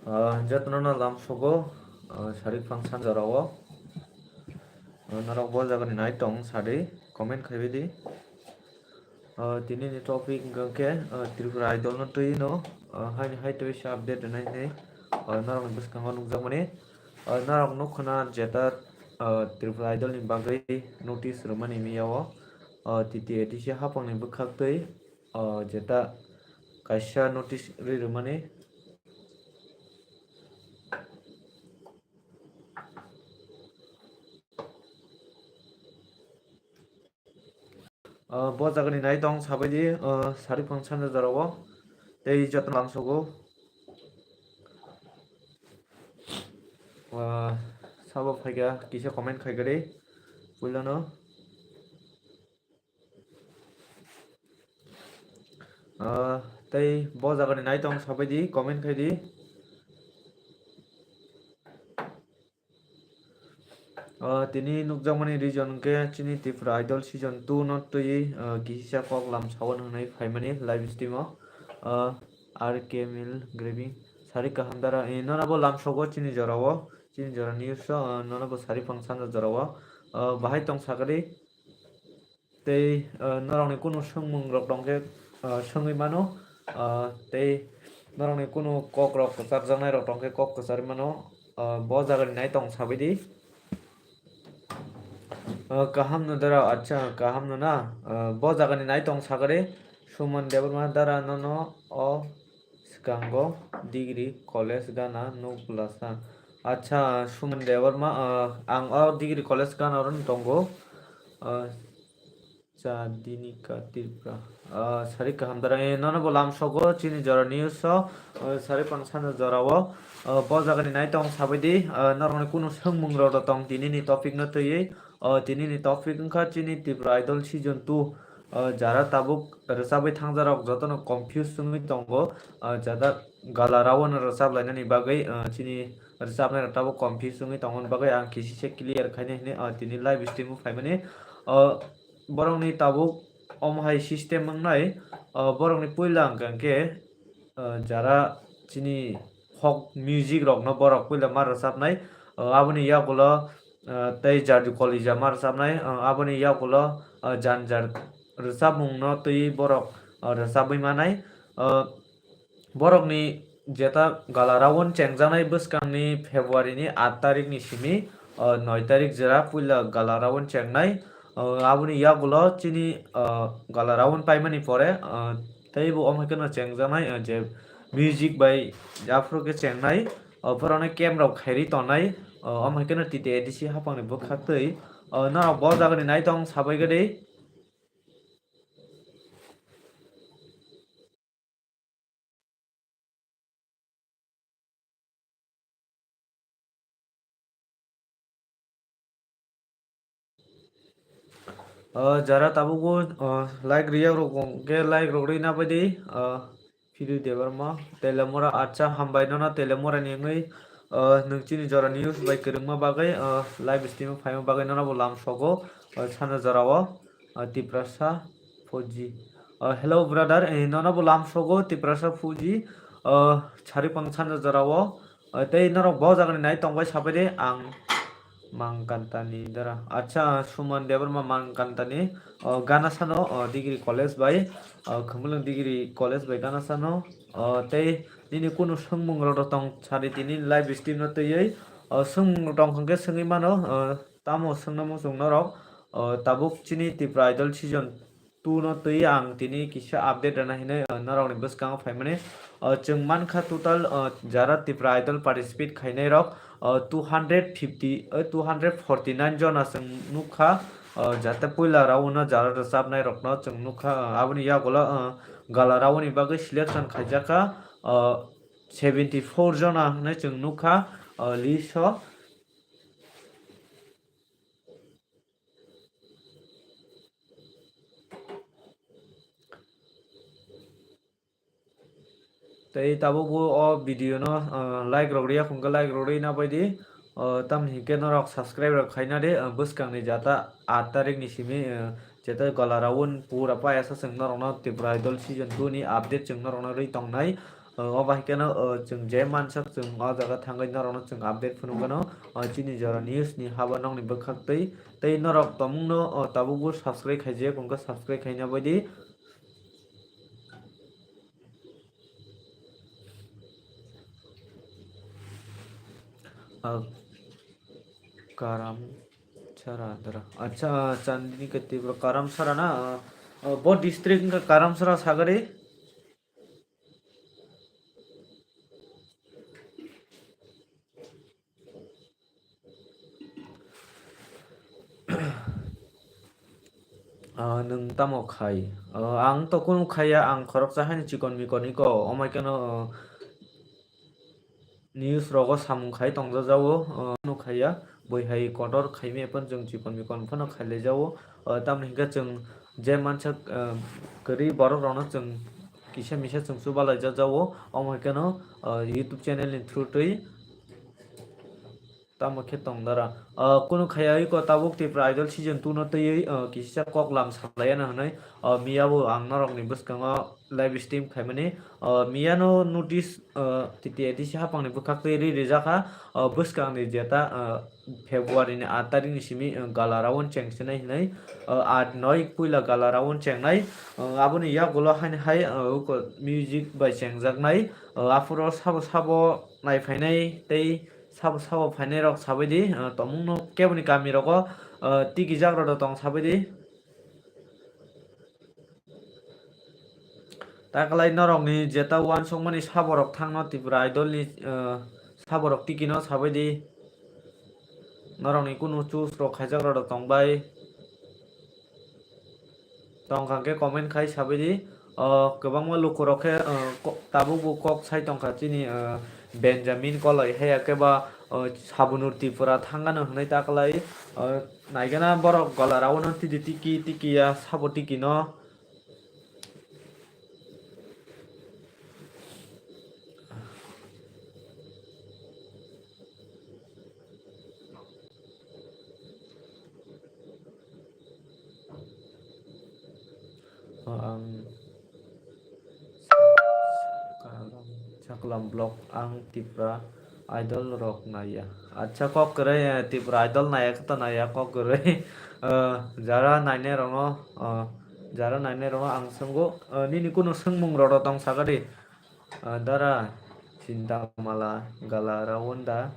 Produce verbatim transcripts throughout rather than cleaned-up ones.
Ah, jotono no lamsogo, ah, sari phang sanjorao. Ah, norok bo jagani nai tong sadi comment khaibai di. Ah, tini ni topic hwnkha khe, ah, Tripura Idol no twi no, ah, haini hai twi se update rwnai hinwi, ah, norok ni bwskango nukjakmani. Ah, norok nukha na jeta, ah, Tripura Idol ni bagwi notice rwmani miya o, ah, T T A D C hapang ni bwkhak twi, ah, jeta kaisa notice rwi rwmani. Ah, bo jagani nai tong sabai di, ah, sari phang sanja jorao tei joto lamsogo. Ah, sabo phaikha kisa comment khaikha di puilano. Ah, tei bo jagani nai tong sabai di, comment khai di. Ah, tini nukjakmani reason hwnkhe chini Tripura Idol season two no twi, ah, kisa kok lam sawan hwnwi phaimani live stream o. Ah, R K Mil Graving sari kaham dara, eh, nono bo lamsogo chini jorao, chini jora news o, ah, nono bo sari phang sanja jorao. Ah, bahai tong sakari. Tei, ah, norokni kunu swngmung rok tongkhe, ah, swngwi mano, ah, tei norokni kunu kok rok kwcharjaknai rok tongkhe kok kwcharwi mano, ah, bo jagani nai tong sabai di. Ah, kaham no dara, acha, kaham no na, ah, bo jagani nai tong sakari Suman Debbarma dara nono o swkango degree college gana nuk bwlasa. Acha, Suman Debbarma, ah, ang o degree college gana oro tongo. Ah, Chadinika Tripura. Ah, sari kaham dara. Eh, nono bo lamsogo chini jora news o, ah, sari pang sanja jora o. Ah, bo jagani nai tong sabai di. Ah, norokni kunu swngmung rok tong tini ni topic no twiwi. Ah, tini ni topic wngkha chini Tripura Idol season two. Ah, jara tabuk rwchabwi thangjarok jotono confuse wngwi tongo. Ah, jada gala rawano rwchap lainani bagwi, ah, chini rwchapnai rok tabuk confuse wngwi tongmani bagwi ang kisi se clear khaina hinwi, ah, tini live stream o phaimani. Ah, borokni tabuk omo hai system wngnai, ah, borokni puila hwnkha khe, ah, jara chini folk music rokno borok puila ma rwchapnai, ah, aboni yagulo, ah, tei Jarju Kolija ma rwchapnai, ah, aboni yagulo, ah, jan jar rwchapmungno twi borok, ah, rwchabwi manai. Ah, borokni jeta gala rawon chengjaknai bwskangni February ni aat tarik ni simi, ah, noi tarik jora puila gala rawon chengnai. Ah, aboni yagulo chini, ah, gala rawon paimani pore, ah, tei bo omo hai kheno chengjaknai, ah, je music bai aphuru khe chengnai, ah, borokno camp rok khairi tongnai, ah, omo hai kheno T T A D C hapangni bwkhaktwi, ah, norok bo jagani nai tong sabai gadi. Ah, jara tabuk bo, ah, like riyak rok hwnkhe like rok rwna bai di, ah, Phiri Debbarma, Telemora, acha, hambai nono Telemora ni wngwi, ah, nwng chini jora news bai kwrwngma bagwi, ah, live stream o phaima bagwi nono bo lamsogo, ah, sana jorao, ah, Tiprasa Fuji. Ah, hello brother, eh, nono bo lamsogo Tiprasa Fuji, ah, sari pang sana jorao, ah, tei norok bo jagani nai tongbai sabai de ang Mangkantani dara. Acha, Suman Debbarma Mangkantani, o, gana sano, o, degree college bai, o, Khumulwng degree college bai gana sano, o, tei nini kunu swngmung rok tong sadi tini live stream no twiwi, o, swngmung rok tong hwnkhe swngwi mano, o, tamo swngna muchung norok, o, tabuk chini Tripura Idol season two no twi ang tini kisa update rwna hinwi, uh, norokni bwskango phaimani. Uh, chwng mankha total, uh, jara Tripura Idol participate khainai rok, uh, two hundred fifty, uh, two hundred forty nine jona chwng nukha, uh, jate puila round o jara rwchapnai rokno chwng nukha, uh, aboni yagulo, uh, gala round ni bagwi selection khaijakha, uh, seventy four jona hinwi chwng nukha, uh, list o. Tei tabuk bo o video no, ah, like rok riya hwnkhe like rok rina bai di. Ah, tamni hinkhe norok subscribe rok khaina di, ah, bwskang ni jata aat tarik ni simi, ah, jeta gala round pura paya sa chwng norok no Tripura Idol season two ni update chwng norok no rwi tongnai. O, obo hai kheno, o, chwng je mansak chwng o jaga thangwi norokno chwng update phunukgwno, o, chini jora news ni haba nokni bwkhak twi. Tei norok tongmungno, o, tabukbo subscribe khaijak wngkha, subscribe khaina baidi. O, Karam Sara dara. Acha, Chandni Kati bro Karam Sara na? O, bo district wngkha Karam Sara sagari. Ah, nwng tamo khai? Ah, ang to kunu khaiya, ang khoroksa haino chikon mikon iko, omo hai kheno, ah, news rogo samung khai tongjajago, ah, kunu khaiya, bui hai kotor khaimaya phano chwng chikon mikon phano khailaijago, ah, tamoni hinkhe chwng je mansak, ah, kwrwi borok rokno chwng kisa misa chwng chubalai jajago, omo hai kheno, ah, YouTube channel ni through twi. Tamo khe tong dara. Ah, kunu khaya iko tabuk Tipra Idol season two no twiwi, ah, kisa kok lam salai ano hwnwi, ah, miya bo ang norok ni bwskango live stream khaimani. Ah, miya no notice, ah, T T A D C hapang ni bwkhak twi ri rijak kha, ah, bwskang ni jeta, ah, February ni aat tarik ni simi, ah, gala round cheng sinai hinwi, ah, aat noi puila gala round chengnai. Ah, aboni yagulo haini hai, ah, uko music bai chengjaknai, ah, aphuru sabo sabo nai phainai tei sabo sabo phainai rok sabaidi, ah, tongmungno keboni kami rogo, ah, tikijak rok tong sabaidi. Taklai norokni jeta uansukmani saborok thangno Tripura Idol ni, ah, saborok tikino sabaidi. Norokni kunu choose rok khaijak rok tongbai. Tongkha khe comment khai sabaidi. O, kwbangma lukurok khe, o, ko-, tabukbo kok sai tongkha chini, o, Benjamin Koloi hai khe ba, o, Sabunur Tripura thangano hwnwi taklai, o, naigana borok gola rao no tidi tiki tiki ya sabo tiki no. O ang Saklam, Saklam vlog ang Tipra Idol rok naiya. Acha kok kwrwi, eh, Tipra Idol naiya khe to naiya kok kwrwi. Eh, jara nainai rokno, eh, jara nainai rokno ang swngo, eh, nini kunu swngmung rok tong sakadi. Ah, dara, Chintamala, Gala Rawon da,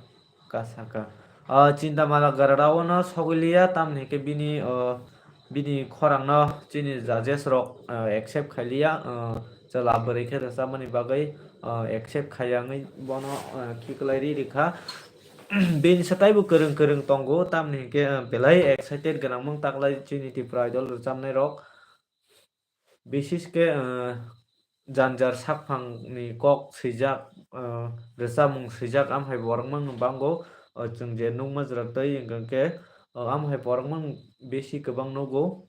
Kasaka. Ah, Chintamala Gala Rawon no sogwi liya, tamni hwnkhe bini, ah, bini khorang no chini judges rok, ah, accept khai liya, ah, chwla bwrwi khe rwchapmani bagwi, ah, accept khai ya wngwi bono, ah, khiklai ri rikha. Bini se taibo kwrwng kwrwng tongo, tamni hwnkhe, ah, belai excited gwnangmung taklai chini Tripura Idol rwchapnai rok. Bisis khe, eh, janjar sakphangni kok swijak, eh, rwchapmung swijak, amhai borok mano bango, eh, chwng je nukma jora twi hwnkhe, eh, amhai borok mano bisi kwbang nugo.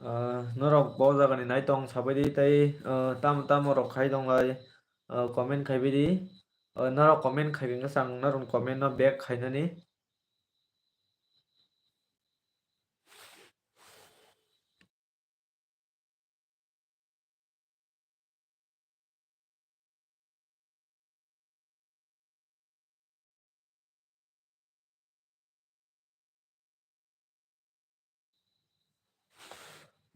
Ah, norok bo jagani naitong sabaidi tei, ah, tamo tamo rok khai tonglai, ah, comment khaibaidi. Ah, norok comment khaikhe ang norok comment no back khainani.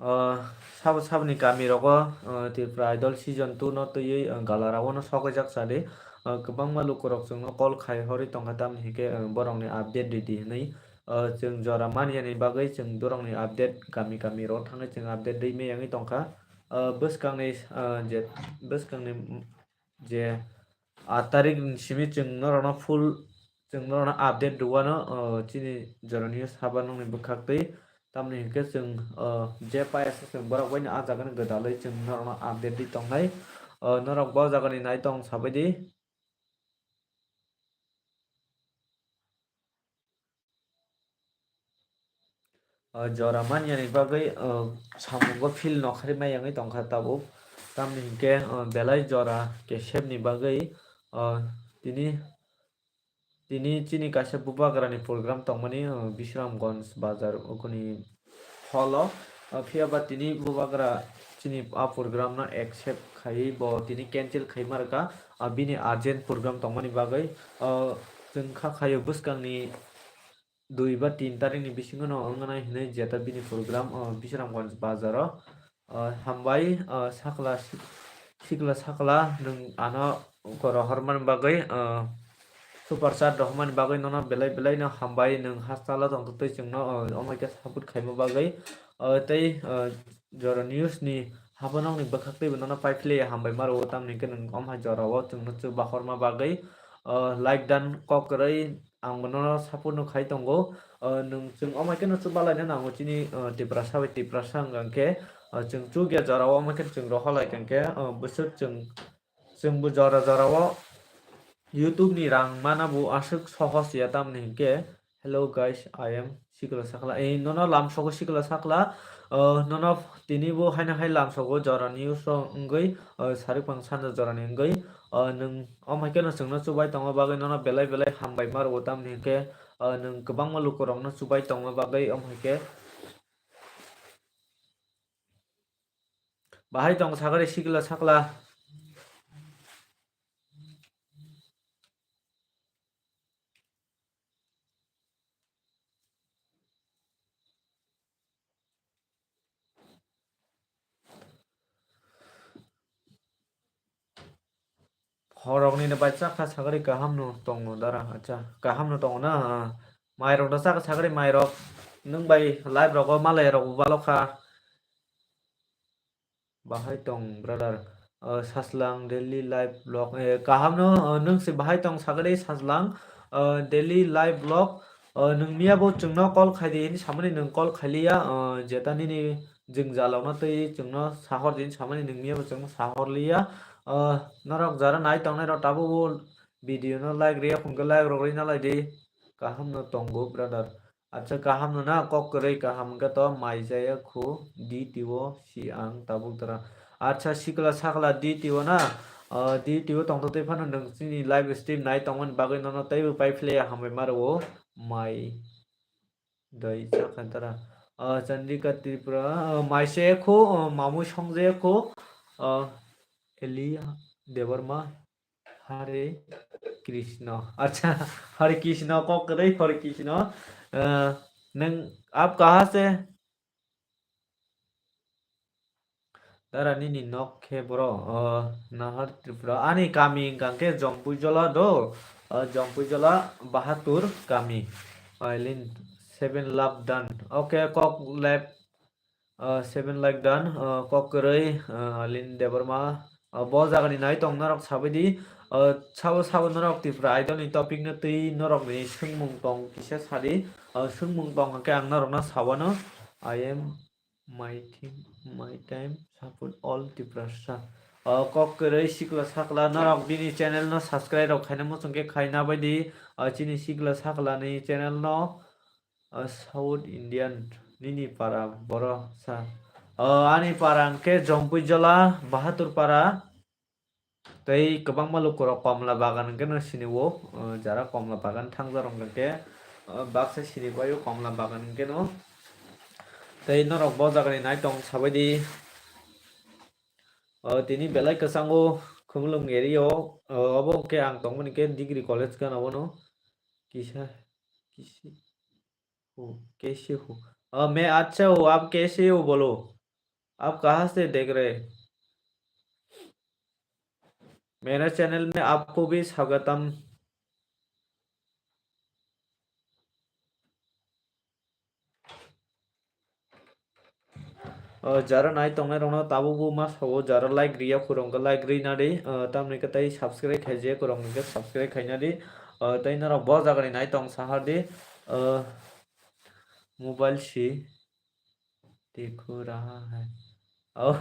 Ah, sabo saboni kami rogo, ah, Tripura Idol season two no twiwi, ah, gala round o sokjak sadi. Ah, kwbangma lukurok chwngno call khai horwi tongkha, tamni hwnkhe, ah, borokni update ridi hwnwi. Ah, chwng jora manyani bagwi chwng borokni update kami kami ro thangwi chwng update rwi maya wngwi tongkha. Ah, bwskangni, ah, je, bwskangni je aat tarik ni simi chwng norokno full, chwng norokno update rwano, o, chini jora news haba nokni bwkhak twi. Tamni hwnkhe chwng, o, je paiya se chwng borok baino ah jagani gwdalwi chwng norokno update di tongnai. O, norok bo jagani naitong sabaidi. O, jora manyani bagwi, o, samungo feel nokharwi maya wngwi tongkha tabuk. Tamni hinkhe, o, belai jora kesepni bagwi, o, tini, tini chini kaisa bubagrani program tongmani, o, Bisramganj bazar ukuni hall o. O, phiya ba tini bubagra chini a program no accept khaiwi bo tini cancel khaima rwkha, o, bini urgent program tongmani bagwi. O, chwng kha khaio bwskangni dui ba tin tarikni bisingo no wngnai hinwi jeta bini program, o, Bisramganj bazaro. O, hambai, o, sakla, sik-, sikla sakla nwng ano koro hormani bagwi, o, super chat rohormani bagwi nono belai belai no hambai, nwng hastalo tongtwtwi chwngno, o, omo khe support khaima bagwi. O, tei, o, Jora News ni haphano nokni bwkhak teibo nono paiphlaiya hambai ma rwo, tamni hwnkhe nwng omo hai jorao chwngno chuba horma bagwi, o, like dan kok kwrwi. Ang bo nono support no khai tongo. O, nwng chwng omo khe no chuba laina nango chini, o, Tiprasa bai Tiprasa hwnkha khe, o, chwng chukya jorao omo khe chwng rohor lai kha khe, o, bwswk chwng, chwng bo jora jorao YouTube ni rang mana bo aswk sohos ya tamni hinkhe. Hello guys, I am Sikla Sakla. Ei nono lamsogo Sikla Sakla. O, nono tini bo haino hai lamsogo jora news rok wngwi, o, Sarikpang Sanja jorani wngwi. O, nwng omo hai kheno chwngno chubai tongma bagwi nono belai belai hambai ma rwo, tamni hinkhe, o, nwng kwbangma lukurokno chubai tongma bagwi omo hai khe. Bahai tong sakari Sikla Sakla. Horoknini bai chakha sagri kaham no tongo dara. Acha, kaham no tongo na? Mairok da chakha sagri mairok. Nwng bai live rogo malai rok bo balokha. Bahai tong brother. O, Sajlang daily live vlog. Eh, kaham no, o, nwng se bahai tong sagri Sajlang, o, daily live vlog. O, nwng miya bo chwngno call khai di hinwi samani nwng call khai liya. O, jeta nini jwng jalokno twi chwngno sahor di hinwi samani nwng miya bo chwngno sahor liya. O, norok jara nai tongnai rok tabuk bo video no like riya phunukhe like rok rina lai di. Kaham no tongo brother. Acha, kaham no na, kok kwrwi kaham wngkha to, mai jaya khu, D T O si ang tabuk dara. Acha, sikla sakla D T O na, ah, D T O tongthoktwi phano nwng chini live stream nai tongmani bagwi nono teibo paiphlaiya hambai ma rwo, mai doi chakha dara. Ah, Chandrika Tripura, ah, mai se khu, ah, mamui songje khu, ah, Eli Debbarma. Hare Krishna. Acha, Hare Krishna, kok kwrwi Hare Krishna. Eh, nwng aap kaha se? Dara nini nok khe boro? Eh, Nahar Tripura. Ani kami hwnkha khe Jompuijola do. Eh, Jompuijola Bahatur kami. Ailin seven love done. Okay, kok left. Ah, seven like done, ah, kok kwrwi, ah, Alin Debbarma. Ah, bo jagani nai tong norok sabai di. Ah, sabo sabo norok Tripura Idol ni topic no twi norok ni swngmung tong kisa sadi. Ah, swngmung tong hwnkhe ang norok no sawano. I am my team, my time, support all Tiprasa. Ah, kok kwrwi sikla sakla norok bini channel no subscribe rok khaina muchung khe khaina bai di. Ah, chini sikla sakla ni channel no. Ah, South Indian nini para boro sa. Ah, ani para hwnkhe Jompuijola, Bahatur para. Tei kwbangma lukurok Komla Bagan hwnkhe no sini o. Ah, jara Komla Bagan thangjarok hwnkhe, ah, baksa sini bai o Komla Bagan hwnkhe no. Tei norok bo jagani nai tong sabai di. Ah, tini belai kwchango Khumulwng area o. Ah, obo hwnkhe ang tongmani khe degree college gana o no. Kisa, kisi. हो, कैसे हो? अ, मैं अच्छा हूँ, आप कैसे हो बोलो? आप कहाँ से देख रहे? मेरा चैनल में आपको भी स्वागतम। O, jara nai tongnai rokno tabukbo ma sao, jara like riya khorok hwnkhe like rina di, o, tamni khe tei subscribe khaijak khorok hwnkhe subscribe khaina di, o, tei norok bo jagani nai tong sahar di, o, mobile si dekho raha hai. O,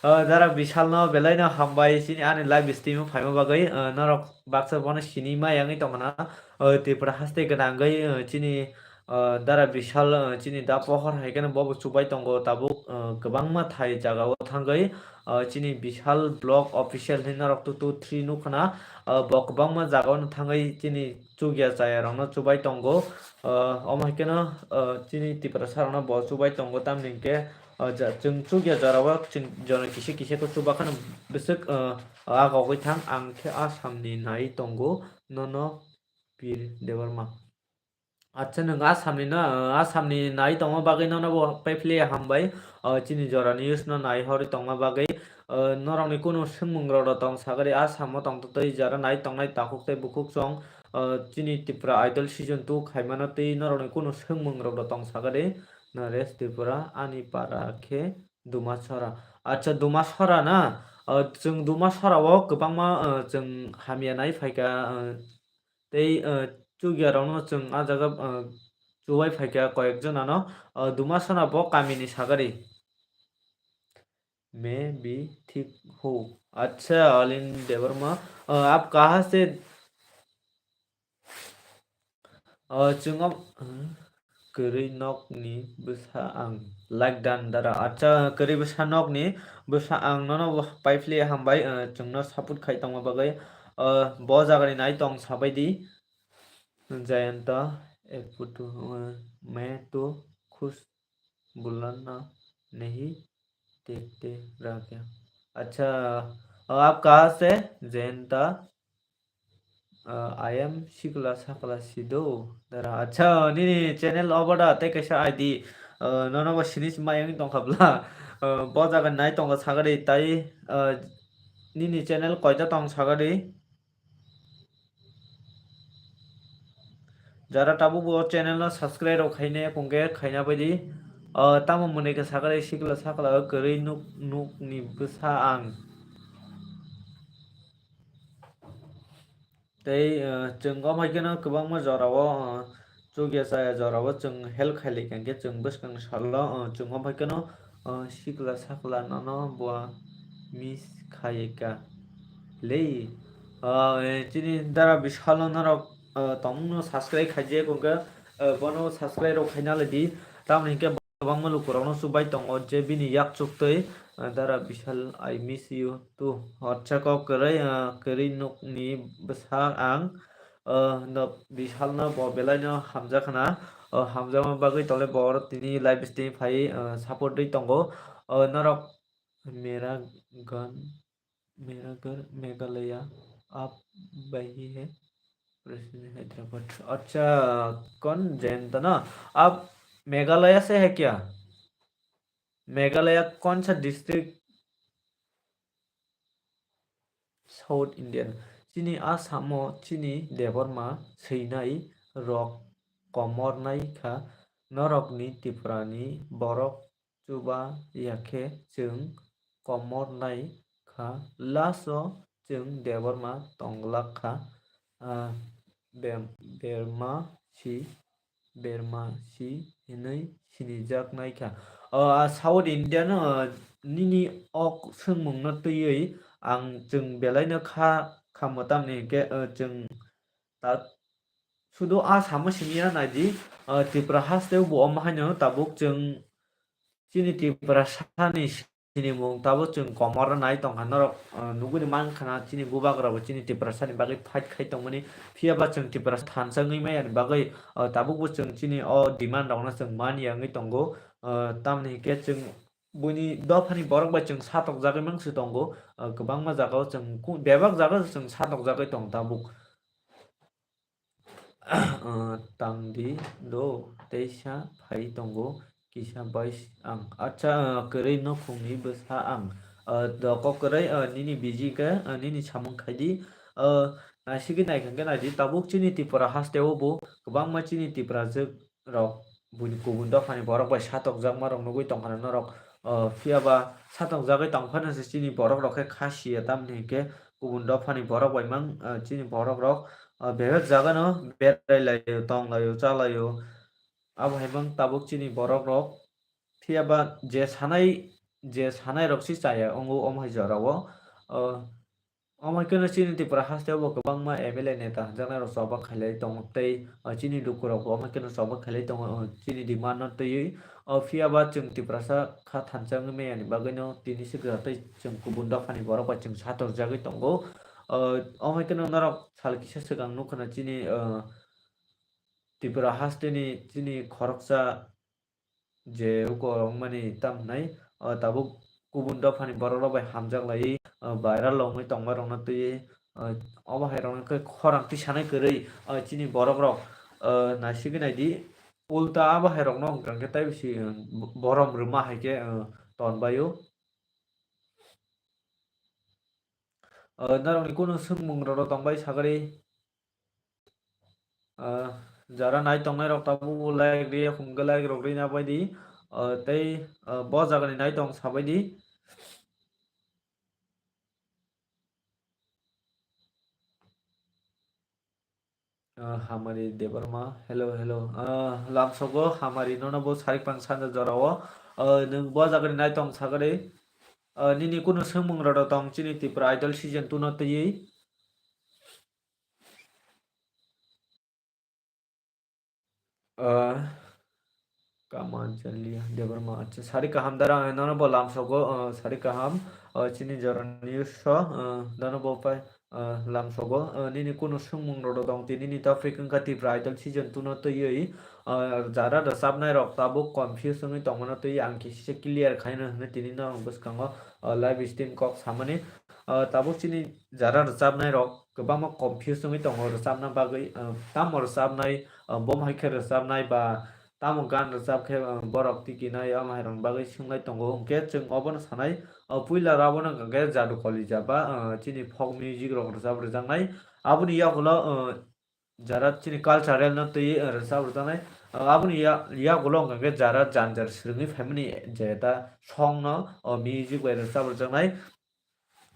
o, jara Bishal no belai no hambai chini ani live stream o phaima bagwi, o, norok baksa bono sini ma yangwi tongna, o, Tripura haste gwnangwi, o, chini ah, Dara Bishal, ah, chini da pohor hai kheno bobo chubai tongo tabuk, ah, kwbangma thai jagao thangwi, ah, chini Bishal Vlog Official hinwi norok two two three nukhna, ah, bo kwbangma jagao thangwi chini chukya chaya rokno chubai tongo. Ah, omo hai kheno, ah, chini Tiprasa rokno bo chubai tongo, tamni hwnkhe, ah, ja-, chwng chukya jorao chwng jora kisa kisa khe chuba kheno bwswk, ah, agogwi thang, ang khe Assam ni nai tongo nono Bir Debbarma. Acha, nwng Assam ni no, ah, Assam ni nai tongma bagwi nono bo paiphle hambai, ah, chini jora ni news no nai horwi tongma bagwi, ah, norok ni kunu swngmung rok tong sagari Assam o tong twi jara nai tongnai takhuk tei bukhuk chwng, ah, chini Tripura Idol season two khaimano tei norokni kunu swngmung rok tong sagari, Naresh Tripura ani para khe Dumasora. Acha, Dumasora na? Ah, chwng Dumasora o kwbangma, ah, chwng hamya nai phaikha, ah, tei, ah, chukya rokno chwng ah jaga, ah, chubai phaikha koyek jonano, ah, Dumasora bo kamini sagari. मैं भी ठीक हूँ। अच्छा, अलिन देवर्मा, अ, आप कहाँ से? अ, chwng o, अ, kwrwi nok ni bwsa ang. Like dan dara. Acha, kwrwi bwsa nok ni bwsa ang nono paiphle hambai, अ, chwngno support khai tongma bagwi. अ, bo jaga ni nai tong sabai di. Jayanta, ek photo, अ, मैं तो खुश बुलाना नहीं देखते रह गया। अच्छा, अ, आप कहाँ से? जयंता, अ, I am Sikla Sakla Sido. Dara, अच्छा, nini channel obo da, tei kaisa I D, a, nono bo sini si mayung tongkha bla. A, bo jaga nai tongkha sagari, tai, a, nini channel koita tong sagari? Jara tabuk bo channel no subscribe rok khaina yakung khe khaina baidi. Ah, tamo mwnwi khe sakha de sikla sakla kwrwi nuk nuk ni bwsa ang. Tei, ah, chwng gom hai kheno kwbangma jora o, ah, chukya chaya jora o chwng help khai lai kha hwnkhe chwng bwskang salo, ah, chwng gom hai kheno, ah, sikla sakla nono bo miss khai ka. Lei, ah, eh, chini dara bisalo norok, ah, tongmungno subscribe khaijak hwnkhe, ah, bono subscribe rok khaina lai di. Tamoni hwnkhe kwbangma lukurokno chubai tongo je bini yak chuktwi, ah, dara bisal, I miss you too. Horsa kok kwrwi, ah, kwrwi nukni bwsa ang, ah, no, bisalno bo belaino hamjakna, ah, hamjakma bagwi tole bo oro tini live stream phai, ah, support rwi tongo. Ah, norok मेरा गन मेरा घर मेघालय, आप वही है, प्रेसिडेंट हैदराबाद। अच्छा, कौन जयंत ना? आप मेघालय से है क्या? मेघालय कौन सा district? South Indian. Chini Assam o chini Debbarma swinai rok komornai kha, norokni Tripura ni borok chuba ya khe chwng komornai kha, last o chwng Debbarma tong glak kha, ah, bem-, berma si, berma si hinwi sinijak nai kha. O, ah, South India no, ah, nini ok swngmung no twiwi ang chwng belai no kha, kha mwtam ni hwnkhe, ah, chwng ta sudu Assam o simi ya nai di, ah, Tripura haste o bo omo haino tabuk chwng chini Tripura sani sinimung tabuk chwng komor nai tongkha norok, ah, nugwi man khana chini bubagra bo chini Tiprasa ni bagwi fight khai tongmani, phiya ba chwng Tiprasa thansa wngwi maya ni bagwi, ah, tabuk bo chwng chini o demand rok no chwng man ya wngwi tongo, ah, tamoni hwnkhe chwng buini dopha ni borok bai chwng satok jagwi mang se tongo, ah, kwbangma jaga o chwng ku-, bebak jaga o chwng satok jagwi tong tabuk. Ah, tang di do, teisa phai tongo, kisa bai ang. Acha, ah, kwrwi nukhungni bwsa ang. Ah, do kok kwrwi, ah, nini biji khe, ah, nini samung khai di. Ah, naisigwi naikha khe nai di, tabuk chini Tripura haste o bo kwbangma chini Tiprajwk rok buini kubun dophani borok bai satokjakma rok nugwi tongkha na norok, ah, phiya ba satokjagwi tongphano se chini borok rok khe kha siya, tamni hwnkhe kubun dophani borok bai mang, ah, chini borok rok, ah, bebak jaga no berai laio, tong laio, cha laio. Abo hai mang tabuk chini borok rok, phiya ba je sanai, je sanai rok se chaya wngo omo hai jora o, ah, Omo hai kheno chini Tripura haste o bo kwbangma M L A neta hamjaknai rok chobak khailai tongo tei, ah, chini lukurok bo omo hai kheno chobak khailai tongo, ah, chini demand no twiwi. Ah, phiya ba chwng Tiprasa kha thansa wngwi maya ni bagwi no tini swkra tei chwng kubun dopha ni borok bai chwng satok jagwi tongo. Ah, omo hai kheno norok sal kisa swkang nukha na chini, ah, Tripura haste ni chini khoroksa je uko wngmani tam hwnai, o tabuk kubun dophani borok rok bai hamjak lai, o viral wngwi tongma rok no twiwi, o obo hai rok no khe khorang tisanai kwrwi, o chini borok rok, o naisigwi naidi ulta abo hai rok no hwnkha khe tai bisi, o borom rwma hai khe, o tonbaio. O norok ni kunu swngmung rok tongbai sagari. Ah, jara nai tongnai rok tabuk bo like rwya hwnkhe like rok rwna bai di. Ah, tei, ah, bo jaga ni nai tong sabai di. Ah, Hamari Debbarma, hello, hello. Ah, lamsogo Hamari nono bo sarik pang sanja jora o. Ah, nwng bo jaga ni nai tong sagari. Ah, nini kunu swngmung rok tong chini Tripura Idol season two no twiwi. Ah, Kamanjali Debbarma, acha, sari kaham dara, eh, nono bo lamsogo, eh, sari kaham, eh, chini jorani so, eh, nono bo pai, eh, lamsogo, eh, nini kunu swngmung rok tong tini ni topic wngkha Tripura Idol season two no twiwi, eh, jara rwchapnai rok tabuk confuse wngwi tongmano twiwi ang kisa clear khaino hwnwi tini norok bwskango, eh, live stream kok samani, eh, tabuk chini jara rwchapnai rok kwbangma confuse wngwi tongo rwchapna bagwi, ah, tamo rwchapnai, ah, bom hai khe rwchapnai ba tamo gan rwchap khe, ah, borok tikinai omo hai rokni bagwi swngwi tongo. Hwnkhe chwng obono sanai, ah, puila rw abono hwnkha khe Jadu Kolija ba, ah, chini folk music rok rwchap rwjaknai. Aboni yagulo, ah, jara chini cultural no twi, ah, rwchap rwjaknai. Ah, aboni ya-, yagulo hwnkha khe jara jan jar swrwngwi phaimani jeta song no, ah, music bai rwchap rwjaknai.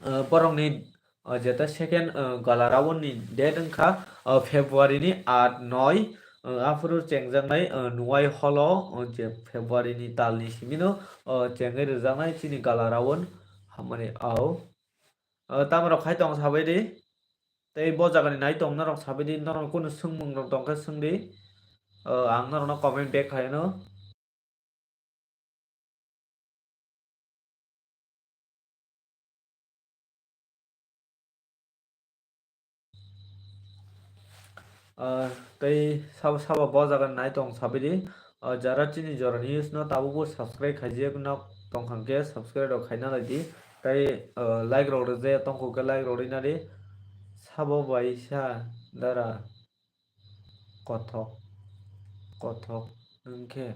Ah, borokni, ah, jeta second, ah, gala round ni date wngkha, ah, February ni aat, noi, ah, aphuru chengjaknai, ah, Nuai hall o, ah, je February ni tal ni simi no, ah, chengwi rwjaknai chini gala round hamani au. Ah, tamo rok khai tong sabai di, tei bo jaga ni nai tong norok sabai di, norok kunu swngmung rok tong khe swng di, ah, ang norok no comment back khai no. Ah, tei sabo sabo bo jaga nai tong sabai di. Ah, jara chini jorani news no tabuk bo subscribe khaijak nok tong kha khe subscribe rok khaina lai di. Tei, ah, like rok rwjak tong kho khe like rok rwna di. Sabo bai sa dara. Kothok, kothok wngkhe.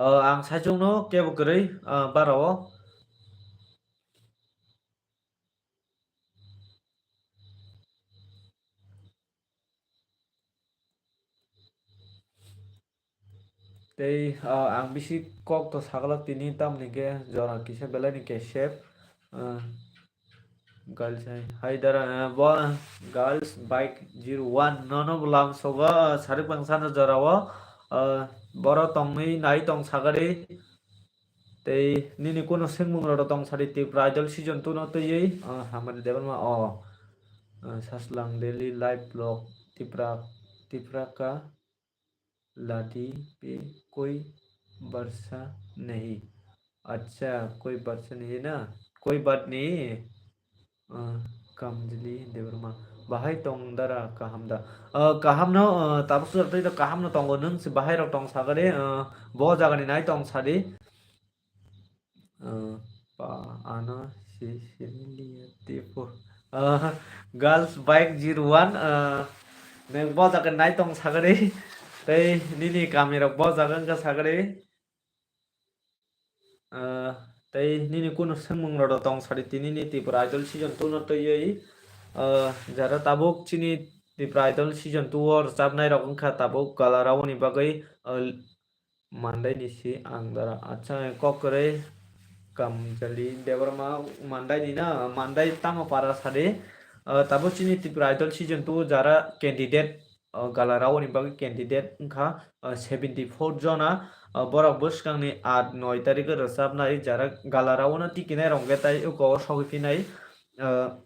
O, ang saichung no kebo kwrwi, ah, bara o. Tei, ah, ang bisi kok to saglak tini, tamni khe jora kisa belai ni kesep, ah, girls hai, hai dara, ah, bo girls bike zero one nono bwlam sogo, ah, sarik bangsa no jora o, ah, boro tongwi nai tong sagari. Tei nini kunu swngmung rok tong sadi Tipra Idol season two no twiwi, ah, Hamari Debbarma o, ah, Saslang Daily Live Vlog Tipra, Tipra ka. लादी पे कोई भरोसा नहीं। अच्छा, कोई भरोसा नहीं है ना? कोई बात नहीं। Ah, Kamjali Debbarma. Bahai tong dara kaham da? Ah, kaham no, ah, tabuk sujak tei kaham no tongo, nung si bahai rok tong sagari, ah, bo jaga ni nai tong sadi. Ah, pa ano si sini lihat tipu. Ah, girls bike zero one, ah, neng bo jaga nai tong sagari. Tei nini kami rok bo jaga wngkha sagari. Ah, tei nini kunu swngmung rok tong sadi tini ni Tipra Idol season two no twiwi, ah, jara tabuk chini Tipra Idol season two o rwchapnai rok wngkha tabuk gala round ni bagwi, ah, Mandai ni si ang dara. Acha, kok kwrwi Kamjali Debbarma Mandai ni na, Mandai tamo para sadi. Ah, tabuk chini Tipra Idol season two jara candidate, ah, gala round ni bagwi candidate wngkha, ah, seventy four jona, ah, borok bwskang ni aat noi tarik o rwchapnai jara gala round no tikinai rok hwnkhe tai uko o sogwi phinai, ah,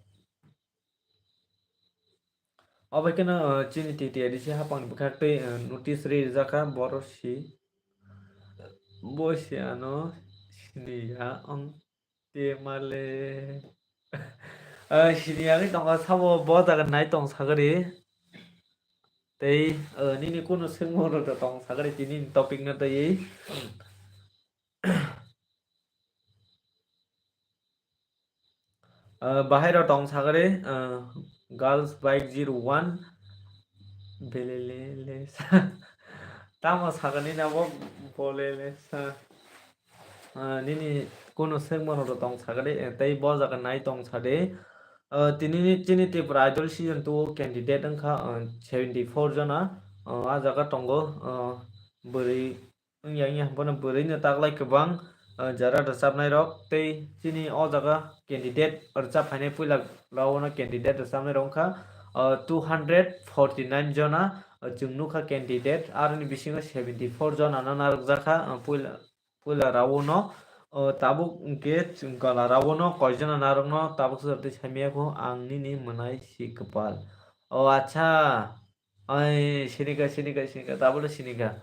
Obo kheno, uh, chini T T A D C hapang bwkhak tei, uh, notice rijak kha, boro si, bo si ano siniya ang te male. Uh, siniya wngwi tongo, sabo bo jaga nai tong sagari. Tei, uh, nini kunu swngmung rok tong sagari tini topic no tei. Uh, bahai rok tong sagari, uh, girls bike zero one. Belele sa. Tamo sagani na bo bolele sa. Uh, nini kunu swngmung rok tong sagari, eh, tei bo jaga nai tong sadi. Uh, tini ni chini Tripura Idol season two candidate wngkha, uh, seventy four jona. Uh, a jaga tongo, uh, bwrwi wngya wngya bono bwrwino taklai kwbang, uh, jara rwchapnai rok tei chini o jaga candidate rwchap phainai puila round o candidate rwchapnai rok wngkha, uh, two hundred forty nine jona, uh, chwng nukha candidate, aroni bisingo seventy four jona no narwkjakha, uh, puila, puila round o, uh, tabuk hwnkhe chwng gala round o koi jona narwkno tabuk se tei saimaya kho ang nini mwnai si kwpal. O acha, ai sinika, sinika, sinika, tabukle sinika.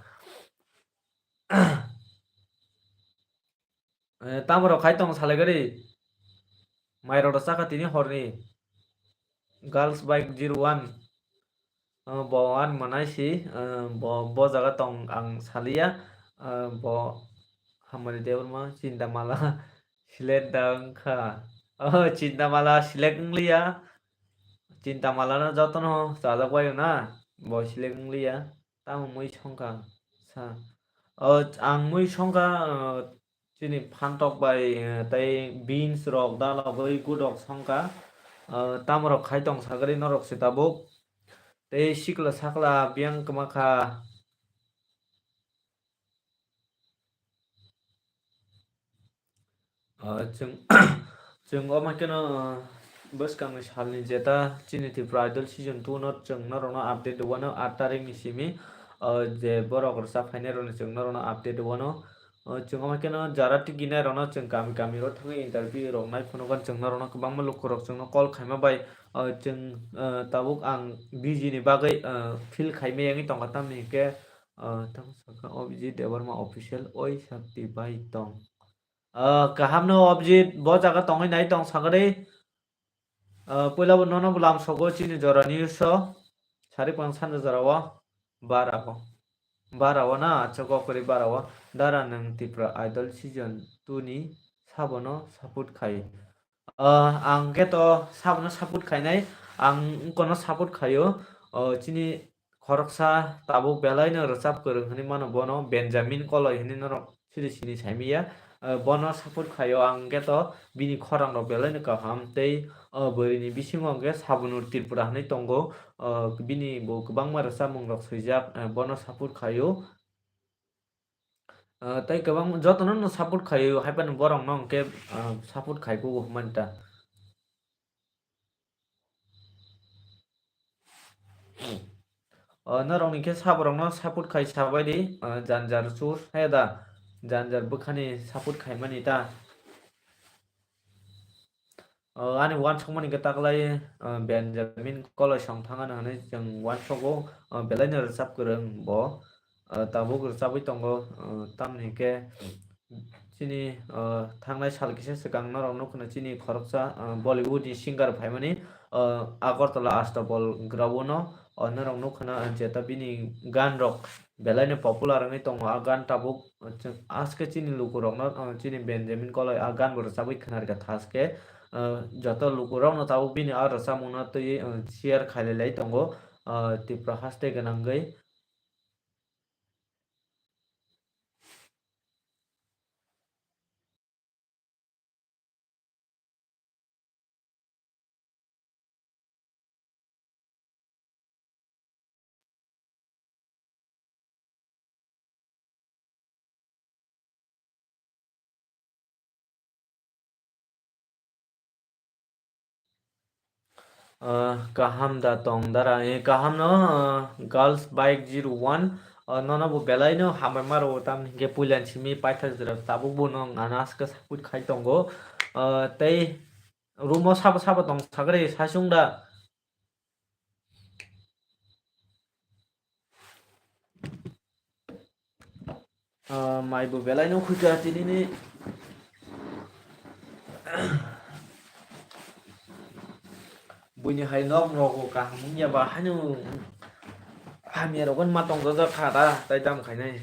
Eh, tamo rok khai tong salai gari. Mai rok rw chakha tini horni. Girls bike zero one. Eh, bo ani mwnai si, eh, bo, bo jaga tong ang saliya. Eh, bo Hamari Debbarma, Chinta Mala, Silet da wngkha. Oh, Chinta Mala Silet wngliya. Chinta Mala no jotono chajak bai na. Bo Silet wngliya. Tamo mui songkha sa. O, ang mui songkha, o, chini phantok bai, eh, tei beans rok, dal rok, ui gudok songkha. O, tamo rok khai tong sagari norok se tabuk. Tei sikla sakla biyang kwma kha. Ah, chwng, chwng omo kheno, ah, bwskangni salni jeta chini Tripura Idol season two no chwng norokno update rwano aat tarikni simi, ah, je borok rwchap phainairokno chwng norokno update rwano. Ah, chwng omo kheno jara tiginairokno chwng kami kamiro thangwi interview rok nai phunukgo, chwng norokno kwbangma lukurok chwngno call khaima bai, ah, chwng, ah, tabuk ang busy ni bagwi, ah, feel khaimaya wngwi tongkha, tamni hinkhe, ah, tamo sakha Abhijit Debbarma official oi sakti bai tong. Ah, kaham no Abhijit, bo jaga tongwi nai tong sagadi. Ah, puila bo nono bo lam sogo chini jora news o. Sari pang sanja jora o. Bara o. Bara o na, acha kokori bara o. Dara nwng Tripura Idol season two ni sabono support khai. Ah, ang khe to sabono support khainai. Ang wngkono support khaio. Oh, chini khoroksa tabuk belaino rwchap kwrwng hinwi mano bono Benjamin Koloi hinwi norok siri sini saimaya. Ah, bono support khaio ang khe to bini khorang rok belaino kaham tei, ah, bwrwini bisingo hwnkhe Sabunur Tripura hinwi tongo. Ah, bini bo kwbangma rwchapmung rok swijak, ah, bono support khaio. Ah, tei kwbang jotono no support khaio, haiphano borok no hwnkhe, ah, support khai kugo hwnmani ta. O, norokni khe saborokno support khai sabaidi, o, janjar chur, he da, janjar bwkhani support khaimani ta. O, ani uansukmani khe taklai, o, Benjamin Koloi song thangano hinwi chwng uansugo, o, belaino rwchap kwrwng bo, o, tabuk rwchabwi tongo, o, tamni hinkhe chini, ah, thangnai sal kisa swkang norok nukha chini khoroksa, ah, Bollywood ni singer phaimani, ah, Agartala Astabol ground o, ah, norok nukha na, ah, jeta bini gan rok belaino popular wngwi tongo. A gan tabuk, ah, chwng aske chini lukurokno, ah, chini Benjamin Koloi a gan bo rwchabwi khwnarikha thaske, ah, joto lukurokno tabuk bini a rwchapmungno twiwi, ah, share khailai lai tongo, ah, Tripura haste gwnangwi. Ah, kaham da tong dara, eh, kaham no, ah, girls bike zero one, ah, nono bo belai no hambai maro, tam hinkhe puila simi paithak jora tabuk bo no ang aske support khai tongo, ah, tei room o sabo sabo tong sagri saichung da. Ah, mai bo belai no khuika tinini. Buini hai nok rogo kaham wngya ba haino hamya rok ma tong jajak kha da tai tam khainai.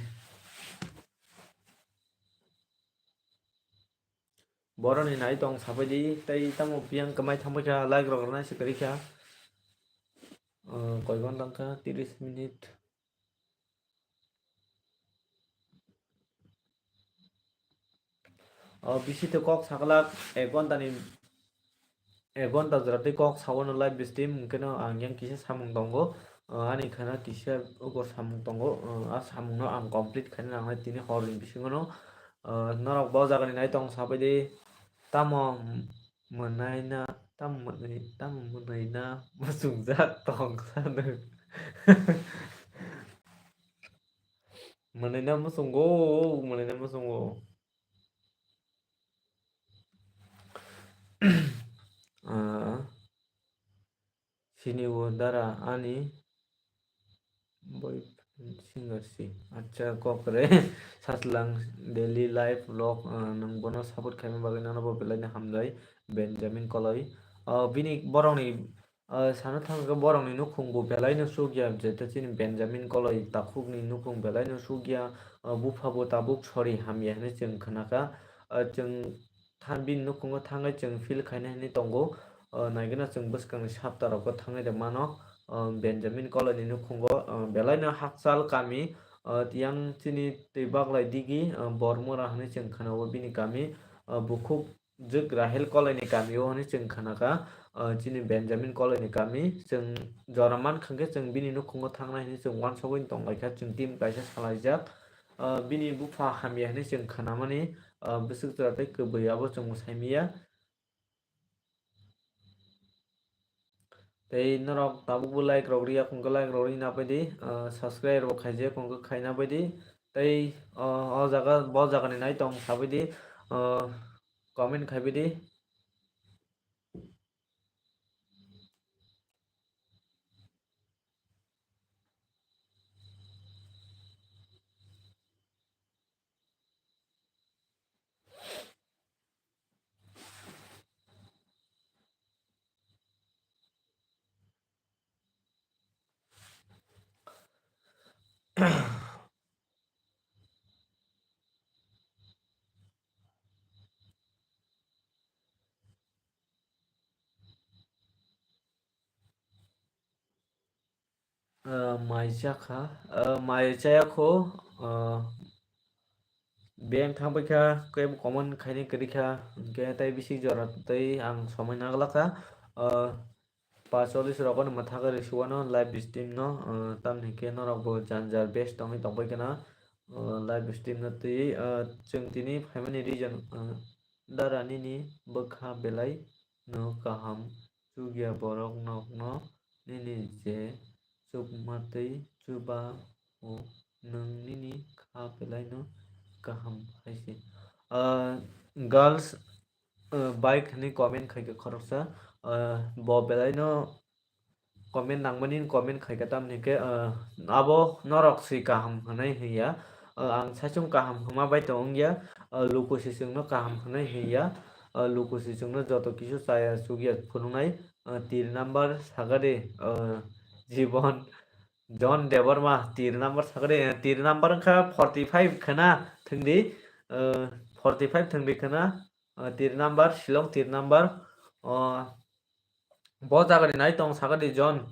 Boroni nai tong sabai di tai tamo biyang kwmai thangbai kha like rok rwnai se kwrwi kha. Ah, koi ghonta wngkha? Tiris minute. O bisi tei kok saklak ek ghonta ni, ek ghonta jora tei kok saono live stream hwnkhe no ang yang kisa samung tongo. O ani khana kisa uko samung tongo. O a samung no ang complete khaina nangnai tini hor ni bisingo no. O norok bo jaga ni nai tong sabai di tamo mwnaina, tamo mwnai, tamo mwnaina muchungjak tong sano. Mwnaina muchungo, mwnaina muchungo. Ah, sini o dara ani boyfriend singer si. Acha, kokre saslang daily life vlog, ah, nwng bono support khaima bagwi nono bo belai no hamjai Benjamin Koloi. Ah, bini borokni Ah, sana thangkhe borokni nukhung bo belai no sukya, jeta chini Benjamin Koloi takhukni nukhung belai no sukya, ah, bupha bo tabuk sori hamya hinwi chwng khnakha. Ah, chwng than-, bini nukhungo thangwi chwng feel khaina hinwi tongo. Ah, naigwna chwng bwskangni sapta rogo thangwi rwmano, ah, Benjamin Koloi ni nukhungo, ah, belai no hakchal kami, ah, yang chini twi baglai digi, ah, Bormura hinwi chwng khnao bini kami, ah, bukhuk Jwk Rahel Koloi ni kami o hwnwi chwng khnakha, ah, chini Benjamin Koloi ni kami. Chwng jora mankha khe chwng bini nukhungo thangnai hwnwi chwng uansugwi tonglaikha, chwng team kaisa salaijak. Ah, bini bupha hamya hwnwi chwng khnamani, ah, bwswk jora tei kwbwi abo chwng mwsai miya. Tei norok tabukbo like rok riya khungkhe like rok rina pai di, ah, subscribe rok khaijak khungkhe khaina pai di. Tei, ah, o jaga, bo jaga ni nai tong sabai di, ah, comment khaibai di. Ah, mai chakha, ah, mai chaya kho, ah, beng thangbai kha, kebo comment khaini kwrwi kha, hwnkhe tei bisi jora tei ang somoi naglak kha, ah, pa chollish rok no mwthagwi rwsi uano live stream no, ah, tamni hwnkhe norok bo jan jar best tongwi tongbai kheno, ah, live stream no twi, ah, chwng tini phaimani reason, ah, dara nini bwkha belai no kaham chukya borok nokno nini je chukmatwi chuba o nwng nini kha belai no kaham hai se. Ah, girls, ah, bike hinwi comment khai khe khoroksa, ah, bo belai no comment nangmani comment khai khe tamni hwnkhe, ah, abo norok se kaham hwnwi hwnya. Ah, ang saichung kaham hwnma bai tong wngya, ah, luku se chwngno kaham hwnwi hwnya. Ah, luku se chwngno joto kisu chaya chukya phunuknai, ah, tir number sakadi, ah, Jibon John Debbarma tir number sakadi, ah, tir number wngkha forty five khwna thwngdi, ah, forty five thwngdi khwna, ah, tir number, Shillong tir number, ah, Bo jagani nai tong sakadi John.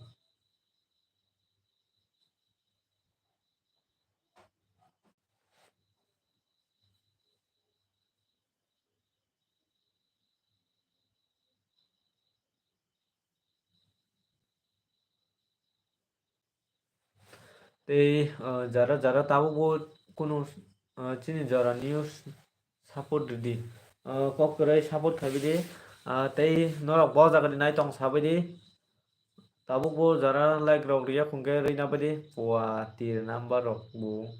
Tei, ah, jara jara tabukbo kunu, ah, chini jora news support ridi. Ah, kok kwrwi support khaibidi. Ah, tei norok bo jagani nai tong sabaidi. Tabukbo jara like rok riya khungkhe rwina baidi. Pua tir number rok bo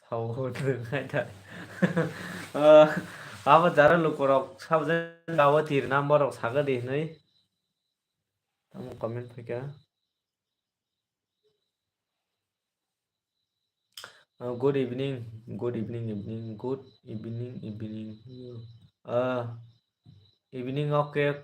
sao rwnai da. Ah, abo jara lukurok sabjak abo tir number rok sagadi hinwi. Tamo comment phaikha. Uh, good evening, good evening, evening, good evening, evening. Uh, evening, okay.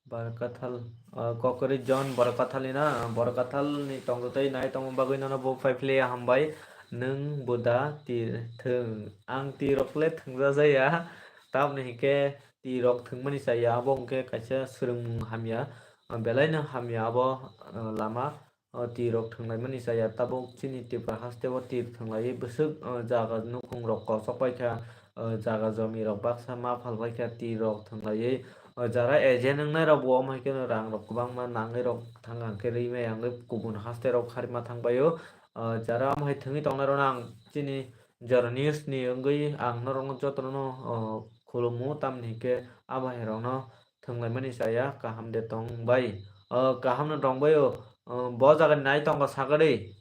Barkathal, uh, kokori John Barkathal ni na, Barkathal ni tongtwtwi nai tongma bagwi nono bo phai philiya hambai. Nwng bo da tir thwng. Ang tirok le thwngja jaya. Tamoni hinkhe tirok thwngmani chaya. Abo hinkhe kaisa swrwngmung hamya. Uh, belai no hamya abo, uh, lama. O tirok thwnglaimani chaya tabuk chini Tripura hasteo tir thwnglaiwi bwswk, o, jaga nukhungrok kochok paikha, o, jaga jomirok baksa ma phalpaikha tirok thwnglaiwi. O jara agent wngnairok bo omo hai kheno rangrok kwbangma nangwirok thang hwnkhe rwi maya wngwi kubun hasterok kharima thangbaio. O jara omo hai thwngwi tongnairokno ang chini Jora News ni wngwi ang norokno jotono, o, khulumu, tamni hinkhe abo hairokno thwnglaimani chaya kaham de tong bai. O, kaham no tong bai o, o, bo jaga ni nai tongo sagari.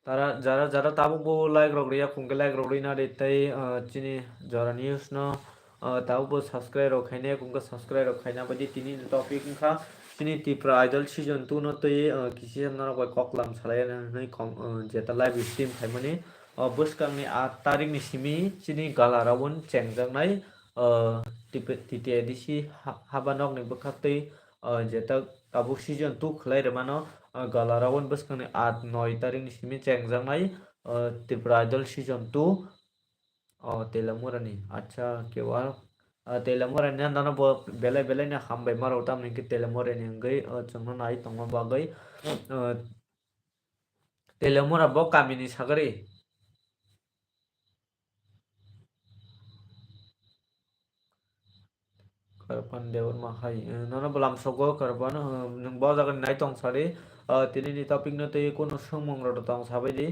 Tara jara jara tabuk bo like rok riya khungke like rok rina de tei, o, chini Jora News no, o, tabuk bo subscribe rok khaina khungke subscribe rok khaina bai di tini ni topic wngkha chini Tipra Idol season two no tei, o, kisi norok bai koklam salai hwnwi kom-, o, jeta live stream khaimani. O bwskangni aat tarikni simi chini gala round chengjaknai, o, T P, T T A D C ha-, habanokni bwkhaktwi, o, jeta tabuk season two khlai rwmano, o, gala round bwskangni aat noi tarikni simi chengjaknai, o, Tripura Idol season two, o, Telamurani. Acha, kewa, o, Telamurani nandano bo belai belai no hambai maro tamni hwnkhe Telamurani hwnkhe, o, chwngno nai tongma bagwi, o, Telamura bo kamini sagari. Karpan Debbarma hai, eh, nono bwlam sogo Karpan, eh, nwng bo jaga ni nai tong sari, eh, tini ni topic no tei kunu swngmung rok tong sabai di.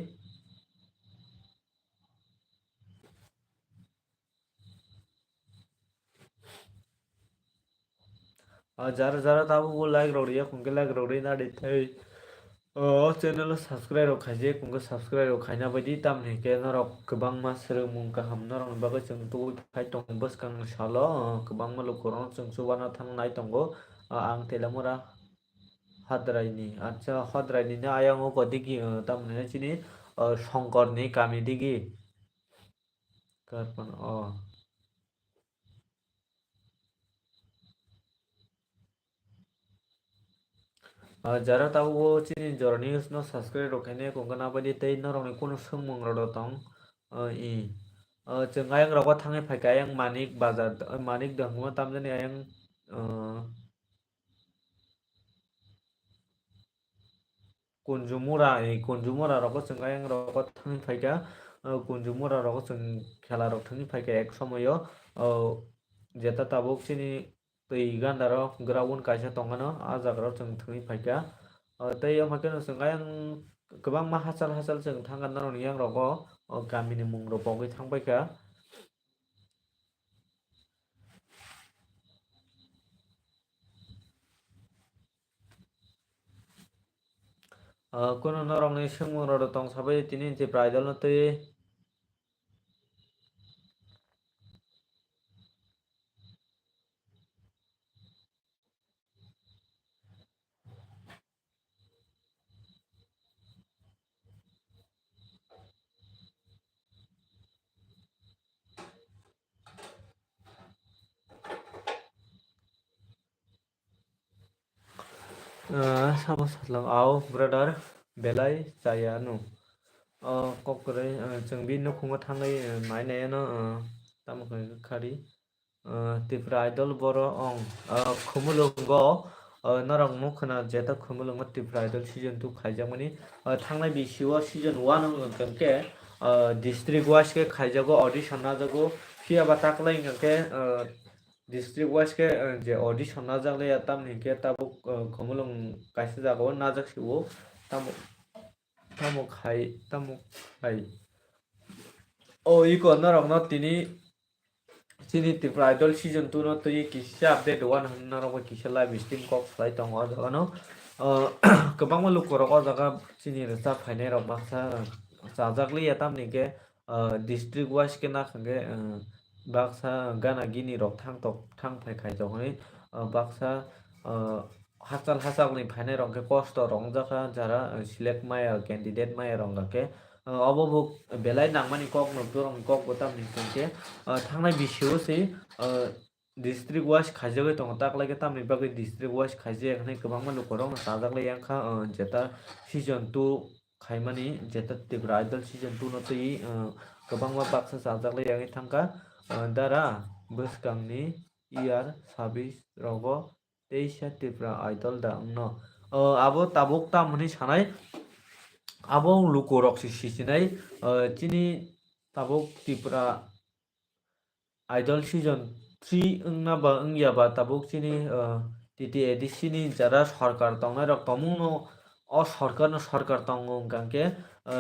Ah, jara jara tabuk bo like rok riya khungke like rok rina de tei, oh, channel o subscribe rok khaijak khungke subscribe rok khaina bai di, tamni hinkhe norok kwbangma swrwngmung kaham norokni bagwi chwng tubui phai tongo bwskangni salo, oh, kwbangma lukurokno chwng chubana thang nai tongo, ah, ang Telamura Hadraini, acha, Hadraini ni ayang o kodigi, oh, tamni chini, oh, Shongkorni kami digi. Karpan, oh. Ah, jara tabuk o chini Jora News no subscribe rok khaina khungke nabadi tei norokni kunu swngmung rok tong, ah, i. Ah, chwng ayang rogo thangwi phaikha, ayang Manik Bazar, ah, Manik Dangma tamjani ayang, ah, Kunjumura, eh, Kunjumura rogo chwng ayang rogo thangwi phaikha, eh, Kunjumura rogo chwng khela rok thangwi phaikha ek somoyo, oh, jeta tabuk chini twi gandaro ground kaisa tongmano, ah jaga rok chwng thangwi phaikha. Oh, tei omo khe chwng ayang kwbangma hachal hachal chwng thangkha norokni yang rogo, oh, kamini mung rok pogwi thangpaikha. Ah, kunu norokni swngmung rok tong sabai tini Tipra Idol no twi. Ah, sabo salang, ao, brother, belai chaya no. Ah, kok kwrwi, ah, chwng bini nukhungo thangwi, ah, nai nai ano, ah, tamo khe khari. Ah, Tipra Idol boro ong, ah, Khumulwngo, ah, norok nukha na jeta Khumulwngo Tipra Idol season two khaijakmani. Ah, thangnai bisio season one wng khe, ah, district wise khe khaijago, audition najago. Phiya ba taklai wng khe, ah, district wise khe, ah, je audition najak le ya tamni khe tabuk, ah, Khumulwng kaisa jagao najak sio. Tamo, tamo khai, tamo khai. O iko norokno tini chini Tipra Idol season two no twi kisa update one hwn norok bai kisa live stream kok khlai tongo o jaga no. Ah, kwbangma lukurok o jaga chini rwchap phainai rok baksa chajak liya tamni khe, ah, district wise khe nakha khe, ah, baksa gana gini rok thang tok thang phai khai tok hwnwi, ah, baksa, ah, hachal hachalni phainairok hwnkhe kosto rok wngjakha, jara, ah, select maya, candidate maya rok hwnkhe, ah, obo bo belai nangmani kok nukdorokni kok bo tamni hwnkhe, ah, thangnai bisio se, ah, district wise khaijagwi tongo, taklaikhe tamni bagwi district wise khaijak hinwi kwbangma lukurokno chajaklai yang kha, ah, jeta season two khaimani, jeta Tripura Idol season two no twi, ah, kwbangma baksa chajaklai yangwi thangkha, ah, dara bwskangni year sabis rogo teisa Tripura Idol da wngno. O, abo tabuk tam hwnwi sanai, abo lukurok se sichinai, o, chini tabuk Tripura Idol season three wngna ba wngya ba tabuk chini, o, T T A D C ni jara sorkar tongnairok tongmungno, o sorkarno sorkar tongo hwnkha khe, o,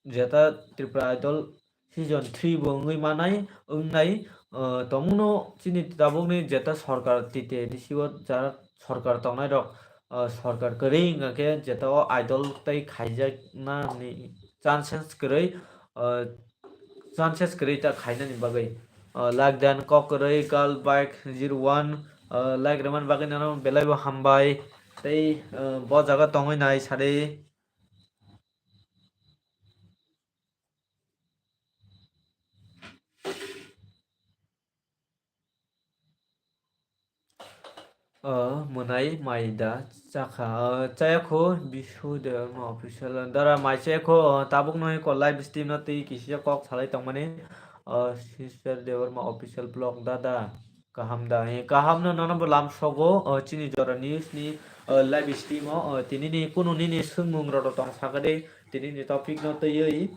jeta Tripura Idol season three bo wngwi manai, wngnai, uh, tongmungno chini tabukni jeta sorkar T T A D C o jara sorkar tongnairok, uh, sorkar kwrwi wngkha khe jeta o Idol tei khaijaknani chances kwrwi, uh, chances kwrwi ta khainani bagwi. Uh, like dan kok kwrwi Girl Bike zero one, uh, like rwmani bagwi nono belaibo hambai tei, uh, bo jaga tongwi nai sadi. O, mwnai mai da chakha, o, chayakho Bisu Debbarma official dara mai chayakho, o, tabuk no ko live stream no twi kisa kok salai tongmani, o, Sister Debbarma official vlog dada. Kaham da? Eh, kaham no, nono bo lam sogo, o, chini Jora News ni, o, live stream o, o, tini ni kunu nini swngmung rok tong sakadi, tini ni topic no twiwi,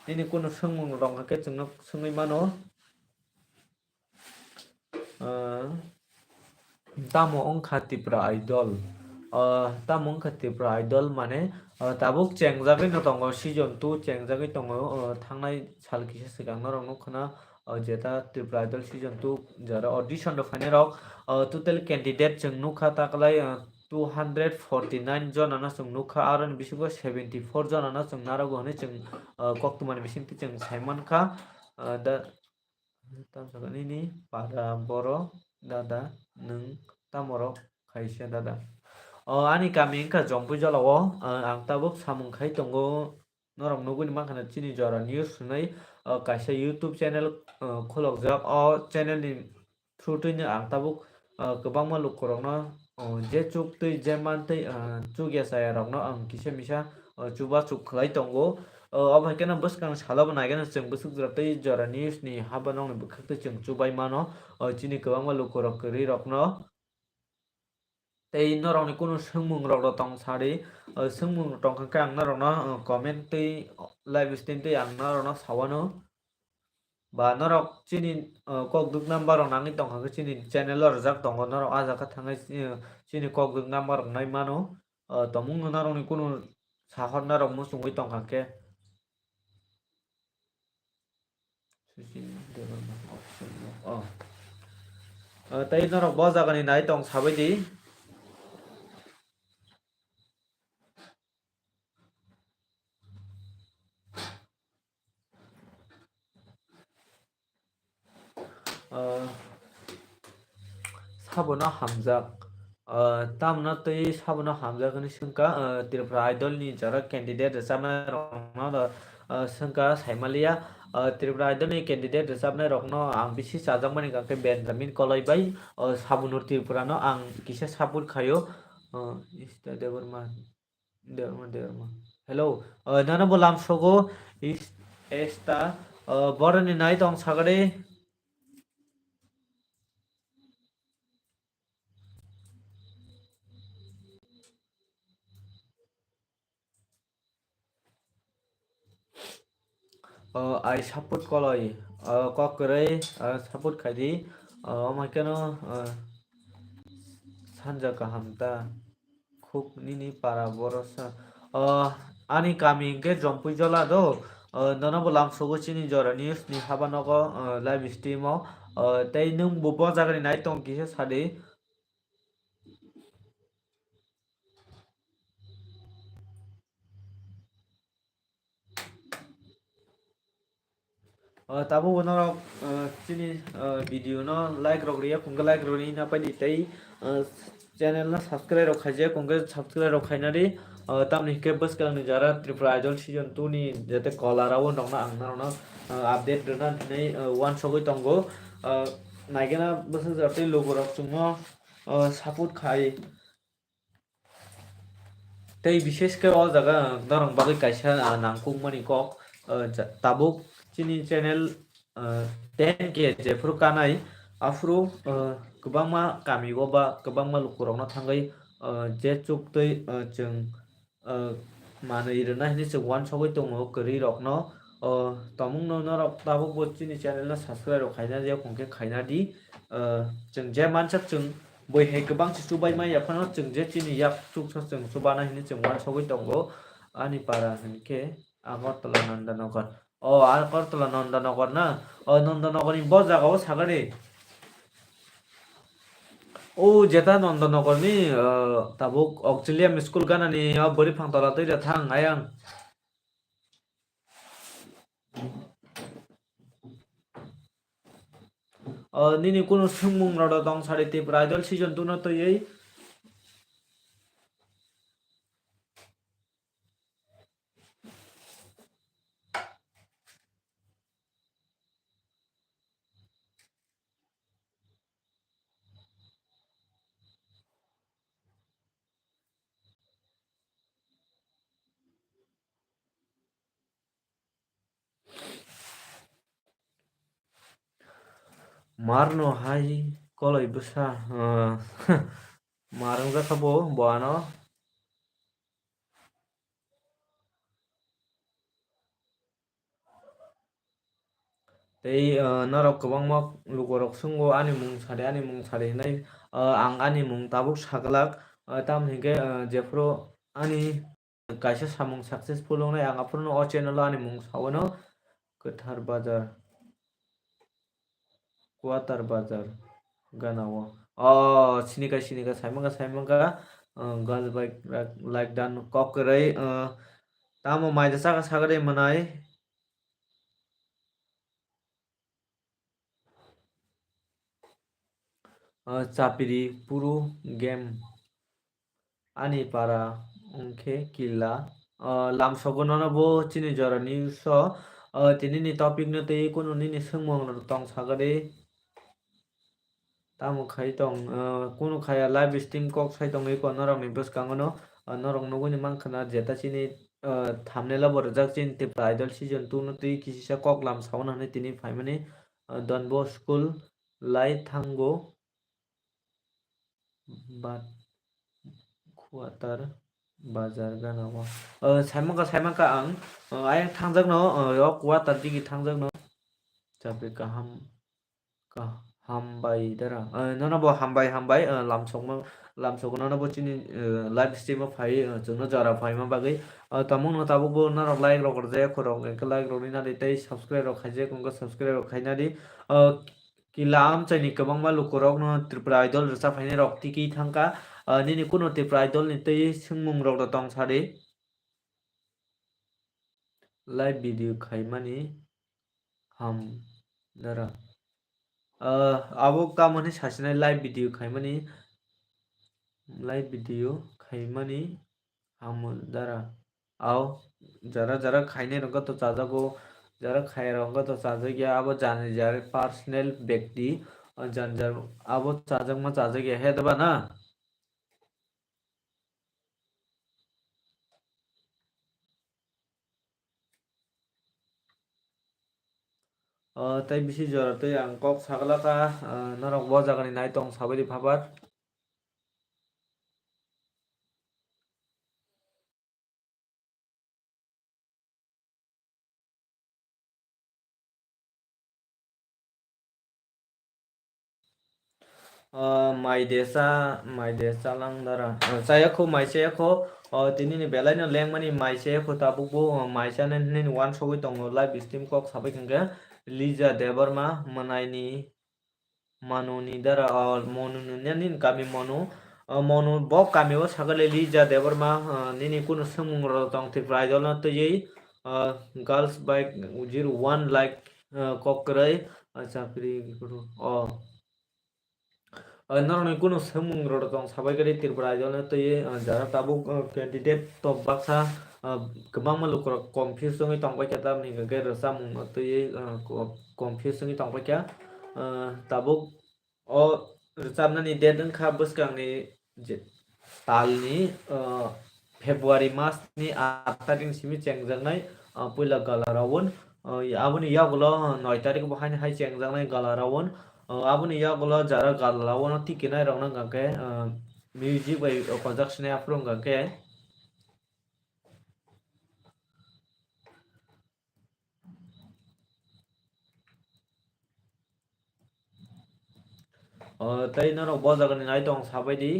nini kunu swngmung rok hwnkhe chwngno swngwi mano. O, tamo wngkha Tripura Idol? O, tamo wngkha Tripura Idol mane, o, tabuk chengjagwi no tongo, season two chengjagwi tongo, o, thangnai sal kisa swkang norok nukkhana, o, jeta Tripura Idol season two jora audition rok phainai rok, o, total candidate chwng nukha taklai, o, two hundred forty nine jona no chwng nukha, aroni bisingo seventy four jona no chwng narogo hwnwi chwng, o, koktwmani bisingtwi chwng sai mankha, o, da, tamsaka nini para boro dada nwng tamorok khaisa dada. O, ani kami wngkha Jompui Jolao, o, ang tabuk samung khai tongo. Norok nugwi mankha chini Jora News hwnwi, o, kaisa YouTube channel, o, khulokjak. O channel ni through twino ang tabuk, o, kwbangma lukurokno, o, je chuktwi, je mantwi, o, chukya chayarokno ang kisa misa, o, chubachu khlai tongo. O, obo hai kheno bwskang salobo nai kheno chwng bwswk jora tei Jora News ni haba nokni bwkhaktwi chwng chubai mano, o, chini kwbangma lukurok kwrwirokno. Tei norokni kunu swngmung rok tong sadi, o, swngmung rok tongkha khe ang norokno, o, comment twi live stream twi ang norokno sawano. Ba norok chini, o, kokdwk number rok nangwi tongkha khe chini channel o rwjak tongo, norok ah jaga thangwi, o, chini kokdwk number rok nai mano. O, tongmung no norokni kunu sahor norok muchungwi tongkha khe. Susi Debbarma official blog. Oh. Ah, tei norok bo jagani nai tong sabai di. Ah, sabono hamjak. Ah, tamno tei sabono hamjak hwnwi swngkha, ah, Tripura Idol ni jora candidate rwchapnai rokno, ah, swngkha saimaliya. Ah, Tripura Idol ni candidate rwchapnai rokno ang bisi chajakmani hwnkha khe Benjamin Koloi bai, ah, Sabunur Tripura no ang kisa support khaio. Ah, Ista Debbarma, Debbarma, Debbarma. Hello, ah, nono bo lam sogo, is-, esta, ah, boroni nai tong sagade. Oh, I support Koloi, oh, kok kwrwi, oh, support khaidi, oh, omo hai kheno, oh, sanja kaham ta, khuk nini para borosa, oh, ani kami hwnkhe Jompui Jola do, oh, nono bo lam sogo chini Jora News ni haba nogo, oh, live stream o, oh, tei nwng bo bo jagani nai tong kisa sadi. O, tabuk bo norok, o, chini, o, video no like rok riya, phunukhe like rok ri na paidi tei, ah, channel no subscribe rok khaijak, hwnkhe subscribe rok khaina di. Ah, tamni hwnkhe bwskang ni jara Tripura Idol season two ni jete kola rao nokna ang norokno, ah, update rwna hinwi, ah, uansugwi tongo. Ah, naigena bwsajak tei lukurok chwngno, ah, support khai. Tei bishesh khe o jaga norok bagwi kaisa, ah, nangkukmani kok, ah, ja-, tabuk chini channel, ah, ten K jephuru kanai, aphuru, ah, kwbangma kami o ba kwbangma lukurokno thangwi, ah, je chuktwi, ah, chwng, ah, manwi rwna hinwi chwng uansugwi tongo kwrwirokno. Ah, tongmungno norok tabukbo chini channel no subscribe rok khaina di, hwnkhe khaina di. Ah, chwng je mansak chwng bui hai kwbang se chubai maya phano chwng je chini yak chuksa chwng chubana hinwi chwng uansugwi tongo. Ani para hinkhe Agartala Nandanagar. O, Agartala Nandanagar na? O, Nandanagar ni bo jaga o sagani. O, jeta Nandanagar ni, ah, tabuk Auxilium School gana ni, o, bwrwi phang tola twi thang ayang. O, nini kunu swngmung rok tong sari Tripura Idol season two no twiwi? Marno hai koloi bwsa, ah, mar wngjakha bo, bo ano. Tei, ah, norok kwbangma lukurok swngo ani mung sadi, ani mung sadi hinwi, ah, ang ani mung tabuk saglak, ah, tamoni hinkhe, ah, jephuru ani kaisa samung successful wngnai, ang aphuru no o channel o ani mung sawano Kwthar Bazar, Kuatar Bazar gana o. O, sinika, sinika, saimanka, saimanka, ah, gal bai like dan kok kwrwi, ah, tamo maida saka sagade mwnai. Ah, Chapiri Puru Game. Ani para wngkhe Killa. Ah, lamsogo nono bo chini jora news o. Ah, tini ni topic no tei kunu nini swngmung rok tong sagadi. Tamo khai tong, ah, kunu khaya live stream kok sai tongwi ko norok ni bwskango no. Ah, norok nugwi ni mankha na jeta chini, ah, thumbnail o bo rijak chini Tripura Idol season two no twi kisisa kok lam sauna hinwi tini phaimani, ah, Don Bosco school lai thango. Bat Kuatar Bazar gana o. Ah, saimanka, saimanka ang, ah, ayang thangjak no, ah, o Kuatar digi thangjak no. Chabe kaham. Ka-, hambai dara. Ah, nono bo hambai, hambai, ah, lamsokma, lamsok nono bo chini, ah, live stream o phai, ah, chwngno jora phaima bagwi. Ah, tamo no tabuk bo norok like rok rwjak khorok, hwnkhe like rok rina di tei subscribe rok khaijak wngkha subscribe rok khaina di. Ah, Killa amchaini kwbangma lukurokno Tripura Idol rwchap phainai rok tiki thangkha. Ah, nini kunu Tripura Idol ni tei swngmung rok tong sadi. Live video khaimani ham dara. Ah, abo tamo hinwi sasinai live video khaimani, live video khaimani ham dara. Ao, jara jara khainai rok to chajago, jara khaya rok to chajak ya, abo jani jani personal bekti, ah, jan jan abo chajakma chajak ya he da ba na? Ah, tei bisi jora tei ang kok saglaka, ah, norok bo jagani nai tong sabaidi phabar. Ah, mai desa, mai desa lang dara. Ah, chaya kho, mai chaya kho. Ah, tini ni belai no lengmani mai chaya kho tabuk bo, ah, mai chana hinwi uansugwi tongo live stream kok sabai hwnkhe Lija Debbarma mwnaini Manu ni dara, ah, Monu ni, nini kami Monu. Ah, Monu bo kami o sakale Lija Debbarma, ah, nini kunu swngmung rok tong Tripura Idol no twiwi, ah, girls by zero one like, ah, kok kwrwi, ah, chapri, oh. O, norokni kunu swngmung rok tong sabai khe Tripura Idol no twiwi, o, jara tabuk, o, candidate tok baksa, o, kwbangma lukurok confuse wngwi tongbai kha, tamni hwnkhe rwchapmung no twiwi, o, co-, confuse wngwi tongbai kha. O, tabuk o rwchapnani date wngkha bwskangni je talni, o, February masni aat tarikni simi chengjaknai, o, puila gala round. O, aboni yagulo noi tarik bo haino hai chengjaknai gala round. O, aboni yagulo jara gala round o tikinai rokno hwnkha khe, o, music bai o kojak sinai aphuru hwnkha khe. O, tei norok bo jagani nai tong sabai di.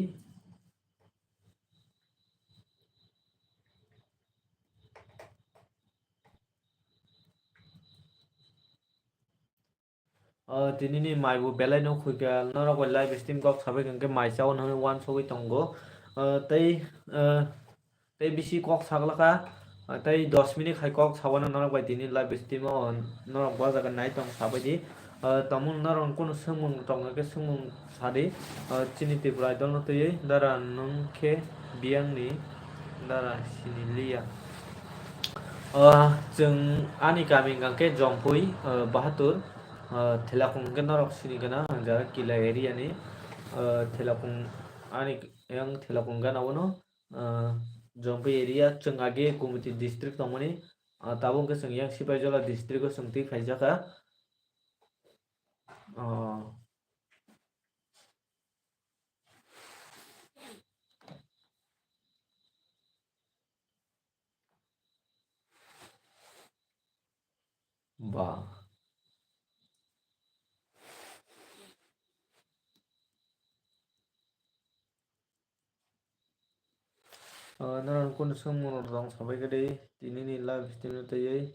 O, tinini mai bo belai no khuikha, norok bai live stream kok sabai hwnkhe mai chao hwnwi uansugwi tongo. O, tei, o, tei bisi kok saglakha, o, tei dos minute hai kok sabana norok bai tini live stream o norok bo jaga nai tong sabai di. O, tamo norok kunu swngmung tong khe swngmung sadi, o, chini Tripura Idol no twiwi dara nwng khe biyangni dara sini liya. O, chwng ani kami hwnkha khe Jompui, o, Bahatur, o, Thelakhung hwnkhe norok sini gana, ang jara Kila area ni, o, Thelakhung ani yang Thelakhung gana o no, o, Jompui area chwng age Gumti district tongmani, o, tabuk hwnkhe chwng yang Sipaijola district o chwng twi phaijakha. O, Ba. Ah, norok kunu swngmung rok tong sabai khe tei tini ni live stream no twiwi.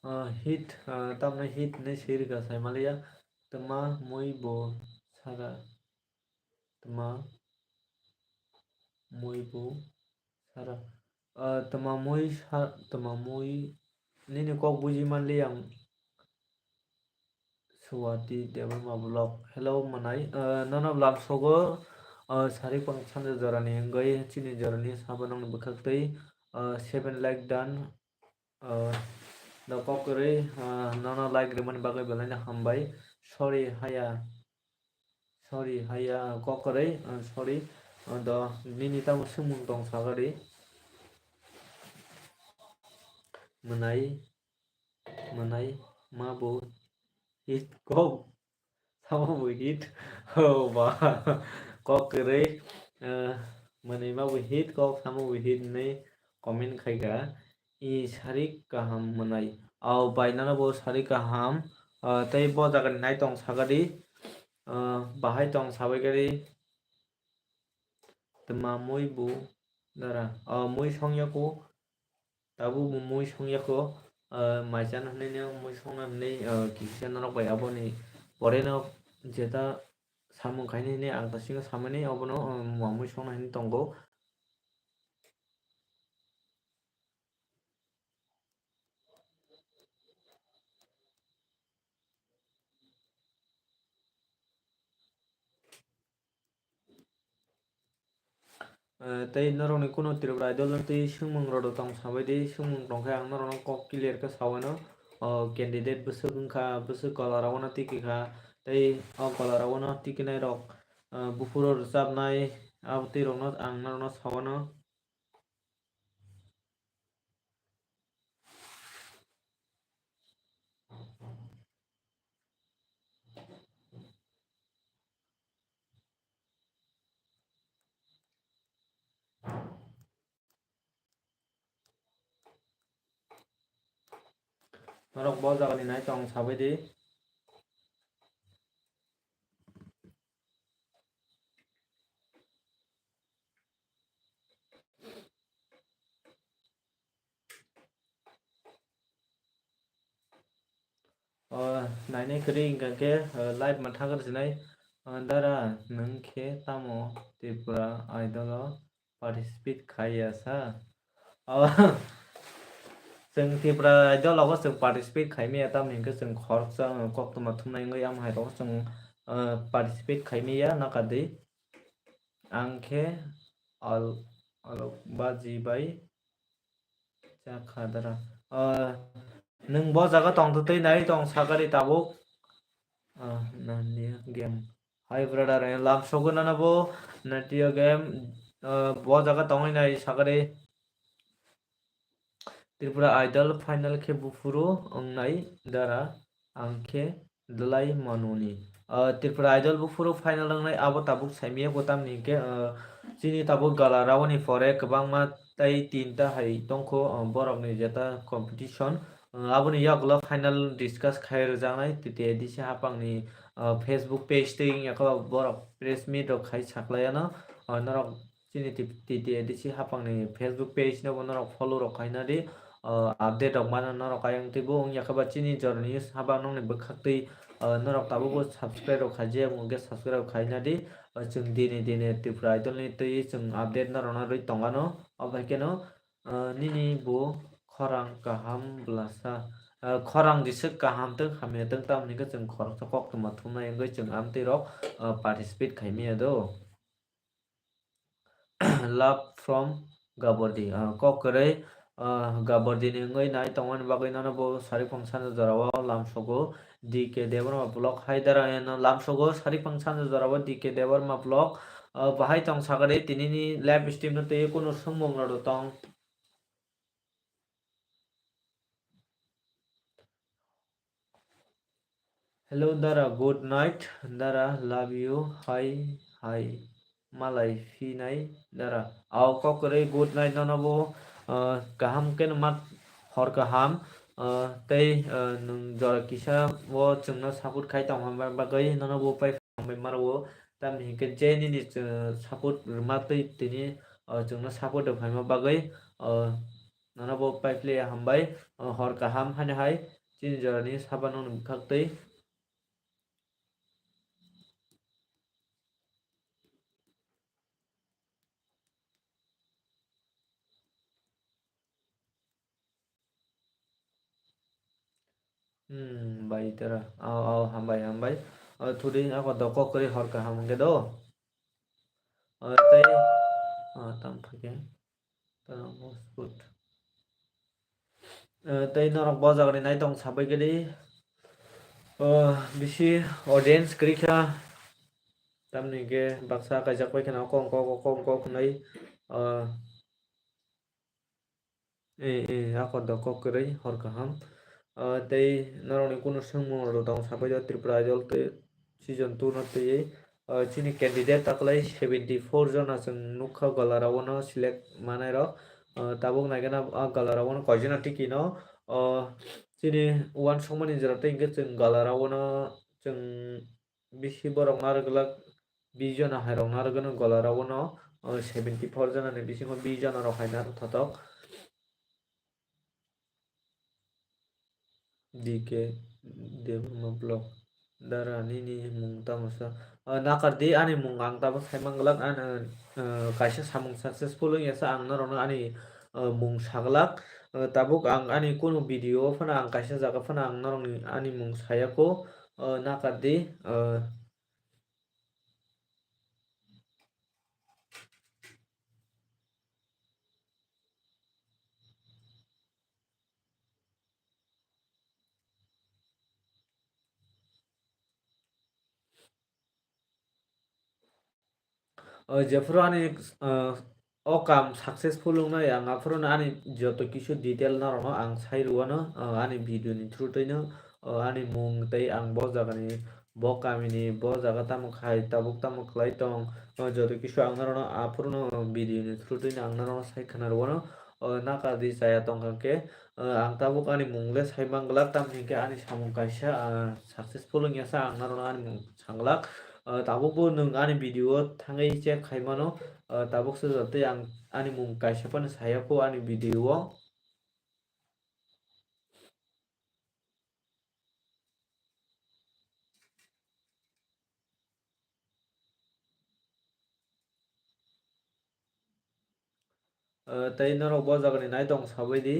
Ah, hit, ah, tamni hit hinwi swi rwkha sai maliya. Twma mui bo sara. Twma mui bo sara. Ah, twma mui sa-, twma mui nini kok buji manliya ang. Swati Debbarma vlog. Hello, mwnai. Ah, nono vlog sogo, ah, sari pang sanja jorani wngwi chini jorani sabo nokni bwkhak twi, ah, seven like done. Ah, no kok kwrwi, ah, nono like rwmani bagwi belai no hambai. Sorry, haya. Sorry, haya, kok kwrwi, ah, sorry. Ah, do nini tamo swngmung tong sagadi. Mwnai. Mwnai ma bo hit kok samo bo hit. Oh ba, kok kwrwi, eh, mwnai ma bo hit kok samo bo hit hinwi comment khaikha. I sari kaham mwnai. Au bai nono bo sari kaham. Eh, tei bo jagani nai tong sagadi. Eh, bahai tong sabai gadi. Twma mui bo dara. O, mui song yako. Tabuk bo mui song yako. O, mai chana hinwi no mui songna hinwi, o, kisa norok bai aboni pore no jeta samung khaini hinwi ang ta singo samani obono, o, mui songna hinwi tongo. Eh, tei norokni kunu Tripura Idol no tei swngmung rok tong sabai di, swngmung tong khe ang norokno kok clear khe sawano. O candidate bwswk wngkha, bwswk gola rogo no tiki kha, tei o gola rogo no tikinai rok, eh, buphuru rwchapnai, abo twi rokno ang norokno sawano. Norok bo jagani nai tong sabai di. O, nainai kwrwi hwnkha khe, o, live ma thangkar sinai, o, dara nwng khe tamo Tripura Idol o participate khaiya sa? O, Chwng Tripura Idol rogo chwng participate khaimaya, tamni hwnkhe chwng khoroksa, uh, koktwma thumnai wngwi, amo hai rogo chwng, uh, participate khaimaya, nakadi. Ang khe al-, alok baji bai chakha dara. Uh, nwng bo jaga tong twtwi nai tong sakari tabuk. Uh, Nadia game. Hi brother, eh, lam sogwi nana bo Nadia game, uh, bo jaga tongwi nai sakari. Tripura Idol final khe buphuru wngnai dara, ang khe dwlai manoni. Ah, Tripura Idol buphuru final wngnai abo tabuk saimaya, bo tamni hwnkhe, ah, chini tabuk gala raoni pore kwbangma tei tinta hai tongkho, ah, borokni jeta competition. Ah, aboni yagulo final discuss khai rwjaknai T T A D C haphangni, ah, Facebook page tei wngya khe borok press meet rok khai saklaiano, ah, norok chini T-, T T A D C haphangni Facebook page no bo norok follow rok khaina di, ah, update rok mano norok ayang twibo wngya khe ba chini Jora News habang nokni bwkhak twi, ah, norok tabukbo subscribe rok khaijak wngkhe subscribe rok khaina di, ah, chwng dini dini Tripura Idol ni twi chwng update norokno rwi tongano, obo hai kheno, ah, nini bo khorang kaham bwlasa, ah, khorang jiswk kaham tei hamya tei tamni khe chwng khoroksa koktwma thumnai wngwi chwng amtwi rok, ah, participate khaimaya do. Love from Gabordi. Ah, kok kwrwi, ah, Gabordi ni wngwi nai tongmani bagwi nono bo Saripang Sanja jorao lamsogo D K Debbarma vlog hai dara eno lamsogo Saripang Sanja jorao D K Debbarma vlog. Ah, bahai tong sakari tinini live stream no twi kunu swngmung rok tong. Hello dara, good night dara, love you, hi hi, malai phinai dara. Ao kok kwrwi good night nono bo, ah, kaham khe ma hor kaham, ah, tei, ah, nwng jora kisa o chwngno support khai tongma bagwi nono bo pai hambai maro, tamni hwnkhe je nini, ah, support rwma twi tini, ah, chwngno support rw phaima bagwi, ah, nono bo pai phle hambai, ah, hor kaham haino hai chini jorani sabo nokni bwkhak twi. Hmm, bai tara. Ao, ao, hambai, hambai. O, thudi ako do kok kwrwi hor kaham hwnkhe do. O, tei, o, tam phaikhe. Tara most good. O, tei norok bo jagani naitong sabai gedi. O, bisi audience kwrwi kha. Tamni hwnkhe baksa kaijak pai kheno kok, kok, kok, kok, kok hwnwi. O, Eh, eh, ako do kok kwrwi hor kaham. Ah, tei norokni kunu swngmung rok tong sabai do Tripura Idol tei season two no twiwi. Ah, chini candidate taklai seventy four jona chwng nukha gala round o select manai rok. Ah, tabuk naikhe na ah gala round o koijana tiki no. Ah, chini uansukmani jora tei hwnkhe chwng gala round o chwng bisi borok narwk glak, bis jona hai rok narwk gwnang gola rogo no, o, seventy four jona ni bisingo bis jona rok hai narwk thothok. D K Debbarma vlog. Dara nini mung tamo sa? O, nakar di ani mung ang tamo sai mang glak, an, o, kaisa samung successful wngya sa ang norok no ani, o, mung sa glak. O, tabuk ang ani kunu video o phano ang kaisa jaga phano ang norok ni ani mung saya kho. O, nakar di, o. O, jephuru ani, o, o kam successful wngnai, ang aphuru no ani joto kisu detail norokno ang sai rwano, o, ani video ni through twi no, o, ani mung tei ang bo jagani bo kamini bo jaga tamo khai tabuk tamo khlai tong, o, joto kisu ang norokno aphuru no video ni through twi no ang norokno sai khna rwano, o, nakar di chaya tongkha khe, o, ang tabuk ani mung le sai mang glak, tamni hwnkhe ani samung kaisa, a, successful wngya sa ang norokno ani mung sanglak. Ah, tabukbo nwng ani video o thangwi check khai mano. Ah, tabuk se jotoi ang ani mung kaisa phano saya kho ani video o. Ah, tei norok bo jagani naitong sabai di.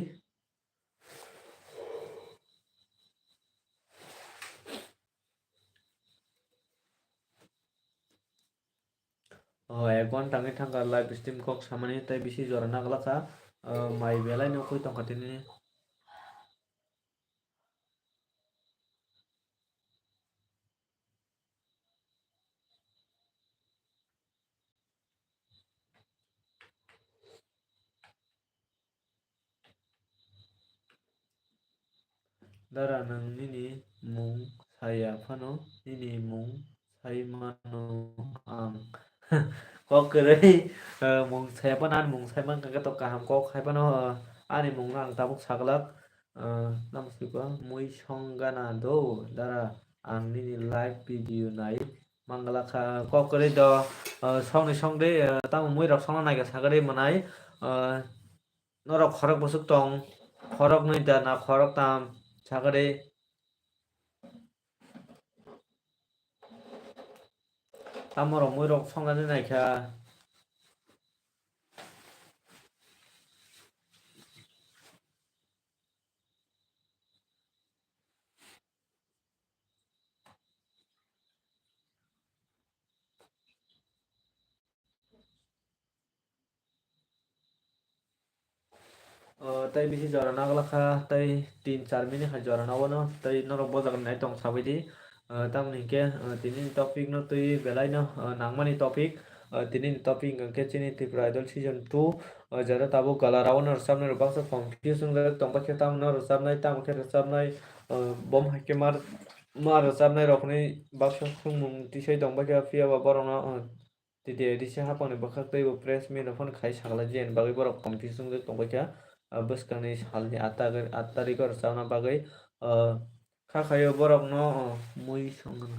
Oh, ek ghonta wngwi thangkha live stream kok samani, tei bisi jora naglakha. Oh, mai belai no koi tongkha tini. Dara, nwng nini mung saya phano, nini mung sai mano ang. Kok kwrwi, eh, mung saya phano, ani mung sai mankha khe to kaham kok hai phano, eh, ani mungno ang tabuk saglak. Eh, tamo swipa mui song gana do, dara, ang nini live video nai manglakha. Kok kwrwi do, eh, songni song de, eh, tamo mui rok songna naikha sagari mwnai, eh, norok khorok bwswk tong, khorok nwi da na khorok tam sagari. Tamo rok mui rok songna naikha. O, tei bisi jora naglakha, tei tin char minute hai jora nagwano, tei norok bo jaga nai tong sabaidi. O, tamoni hinkhe, o, tini ni topic no twi belai no, o, nangmani topic. O, tini ni topic hinkhe chini Tripura Idol season two, o, jara tabuk gala round o rwchapnai rok baksa confuse wngjak tongbaikha, tamo no rwchapnai, tamo khe rwchapnai, o, bom hai khe mar, mar rwchapnai rok hinwi baksa swngmung tisai tongbaikha, phiya ba borok no, o, T T A D C hapangni bwkhak teibo press meet rok phano khai saklai jiyani bagwi borok confuse wngwi tongbaikha, ah, bwskangni salni aat tari-, aat tarikho rwchapna bagwi, ah, kha khaio borokno, ah, mui songno.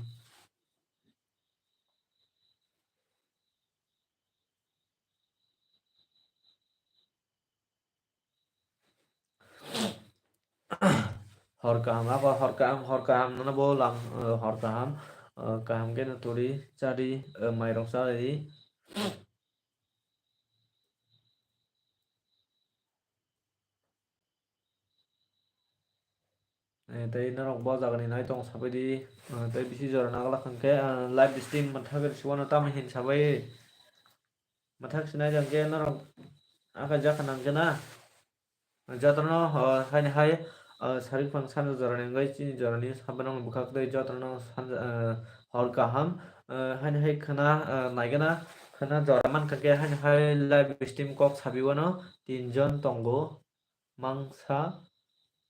Hor kaham, abo hor kaham, hor kaham nono bo lam, eh, hor kaham, eh, kaham khe no turi, chari, eh, mairok chari. Eh, tei norok bo jagani nai tong sabaidi, eh, tei bisi jora naglak hwnkhe, eh, live stream mwthagwi rwsibano tamo hin sabai. Mwthak sinai jang khe norok aka jakha nang khe na. Jotono, o, haini hai, o, sarikphang sanjak jorani wngwi chini jorani sabanokni bwkhak tei jotono sanja-, o, hor kaham, o, haini hai khwna, o, naigana khwna jora mankha khe haini hai live stream kok sabiwano tinjon tongo. Mangsa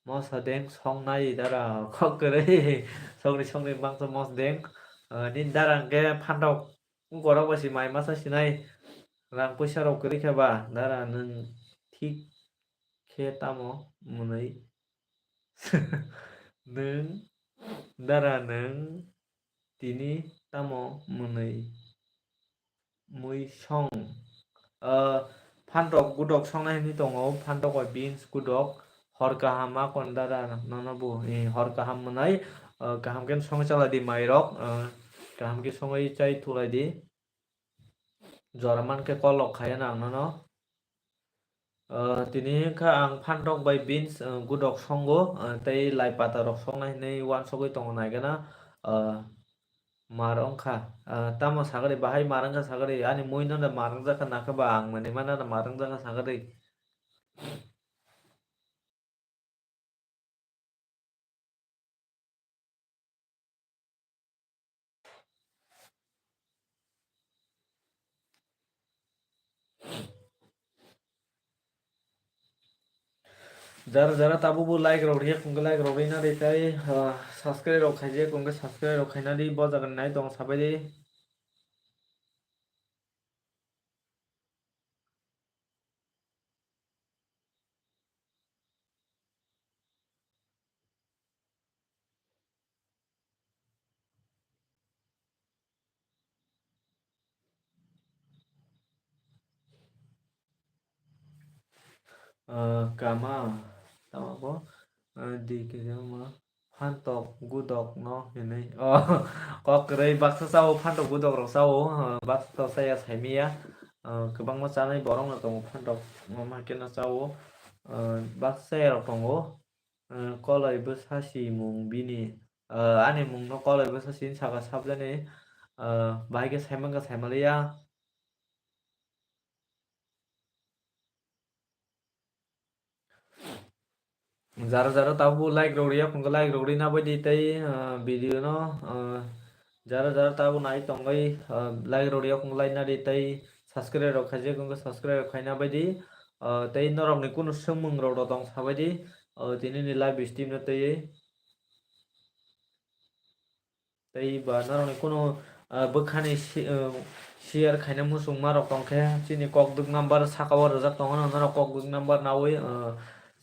mosa deng songnai dara kok kwrwi songni songni mangsa mos deng, o, nini dara hwnkhe phantok. Borok bai se mai masa sinai rang puisa rok kwrwi khe ba dara nwng thik khe tamo mwnwi nwng dara nwng tini tamo mwnwi mui song, ah, phantok gudok songnai hinwi tongo, phantok bai beans gudok, hor kaham ma kon dara nono bo, eh, hor kaham mwnai, ah, kaham khe songwi chalai di mairok, ah, kaham khe songwi chai thulai di. Jora mankhe call rok khaiya na ang nono. Ah, tini wngkha ang phantok bai beans, ah, gudok songo, ah, tei lai pata rok songna hinwi uansugwi tongo naigana, ah, mar wngkha, ah, tamo sagari bahai mar wngkha sagari ani mui no mar wngjakha nakhe ba ang mani mana mar wngjakha sagari. Jara jara tabukbo like rok rwya kongkhe like rok rwna ri tei, ah, subscribe rok khaijak kongkhe subscribe rok khaina di bo jaga nai tong sabai di. Ah, kama tamo bo, ah, di khe ma phantok gudok no hinwi. Oh, kok kwrwi baksa chao phantok gudok rok chao, ah, baksa to chaya saimaya, ah, kwbangma chanai borok no tongo phantok no ma khe no chao, ah, baksa chaya rok tongo. Ah, koloi bwsa simung bini, ah, ani mungno koloi bwsa sini saka sabjani, ah, bahai khe saimankha saimaliya. Jara jara tabuk like rok riya phungo like rok rina bai di tei, ah, video no, ah, jara jara tabuk nai tongwi, ah, like rok riya phungo like na di tei subscribe rok khaijak wngkha subscribe rok khaina bai di. Ah, tei norok ni kunu swngmung rok rok tong sabai di. Ah, tini ni live stream no tei tei ba norokni kunu, ah, bwkhani shi-, ah, share khaina muchungma rok tongkhe chini kokdwk number saka o rwjak tongo, norok kokdwk number nawi, ah,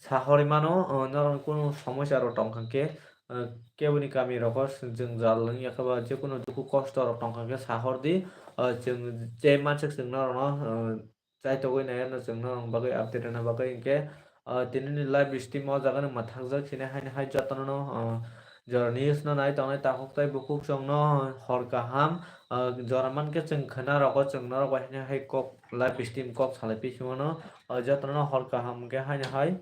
sahorwi mano, ah, norokni kunu somosya rok tongkha khe, ah, keboni kami rogo jwngjal wngya khe ba jekunu dukhu kosto rok tongkha khe sahordi, ah, chwng je manswk chwng norokno, ah, chaitogwi nai ano chwngno bagwi update rwna bagwi hinkhe, ah, tinini live stream o jaga no mwthakjak sini haino hai jotono no, ah, jora news no nai tongnai takhuk tai bukhuk chwngno hor kaham, ah, jora mankhe chwng khwna rogo chwng norok bai haino hai kok live stream kok salai phi simono, ah, jotono hor kaham hinkhe haino hai.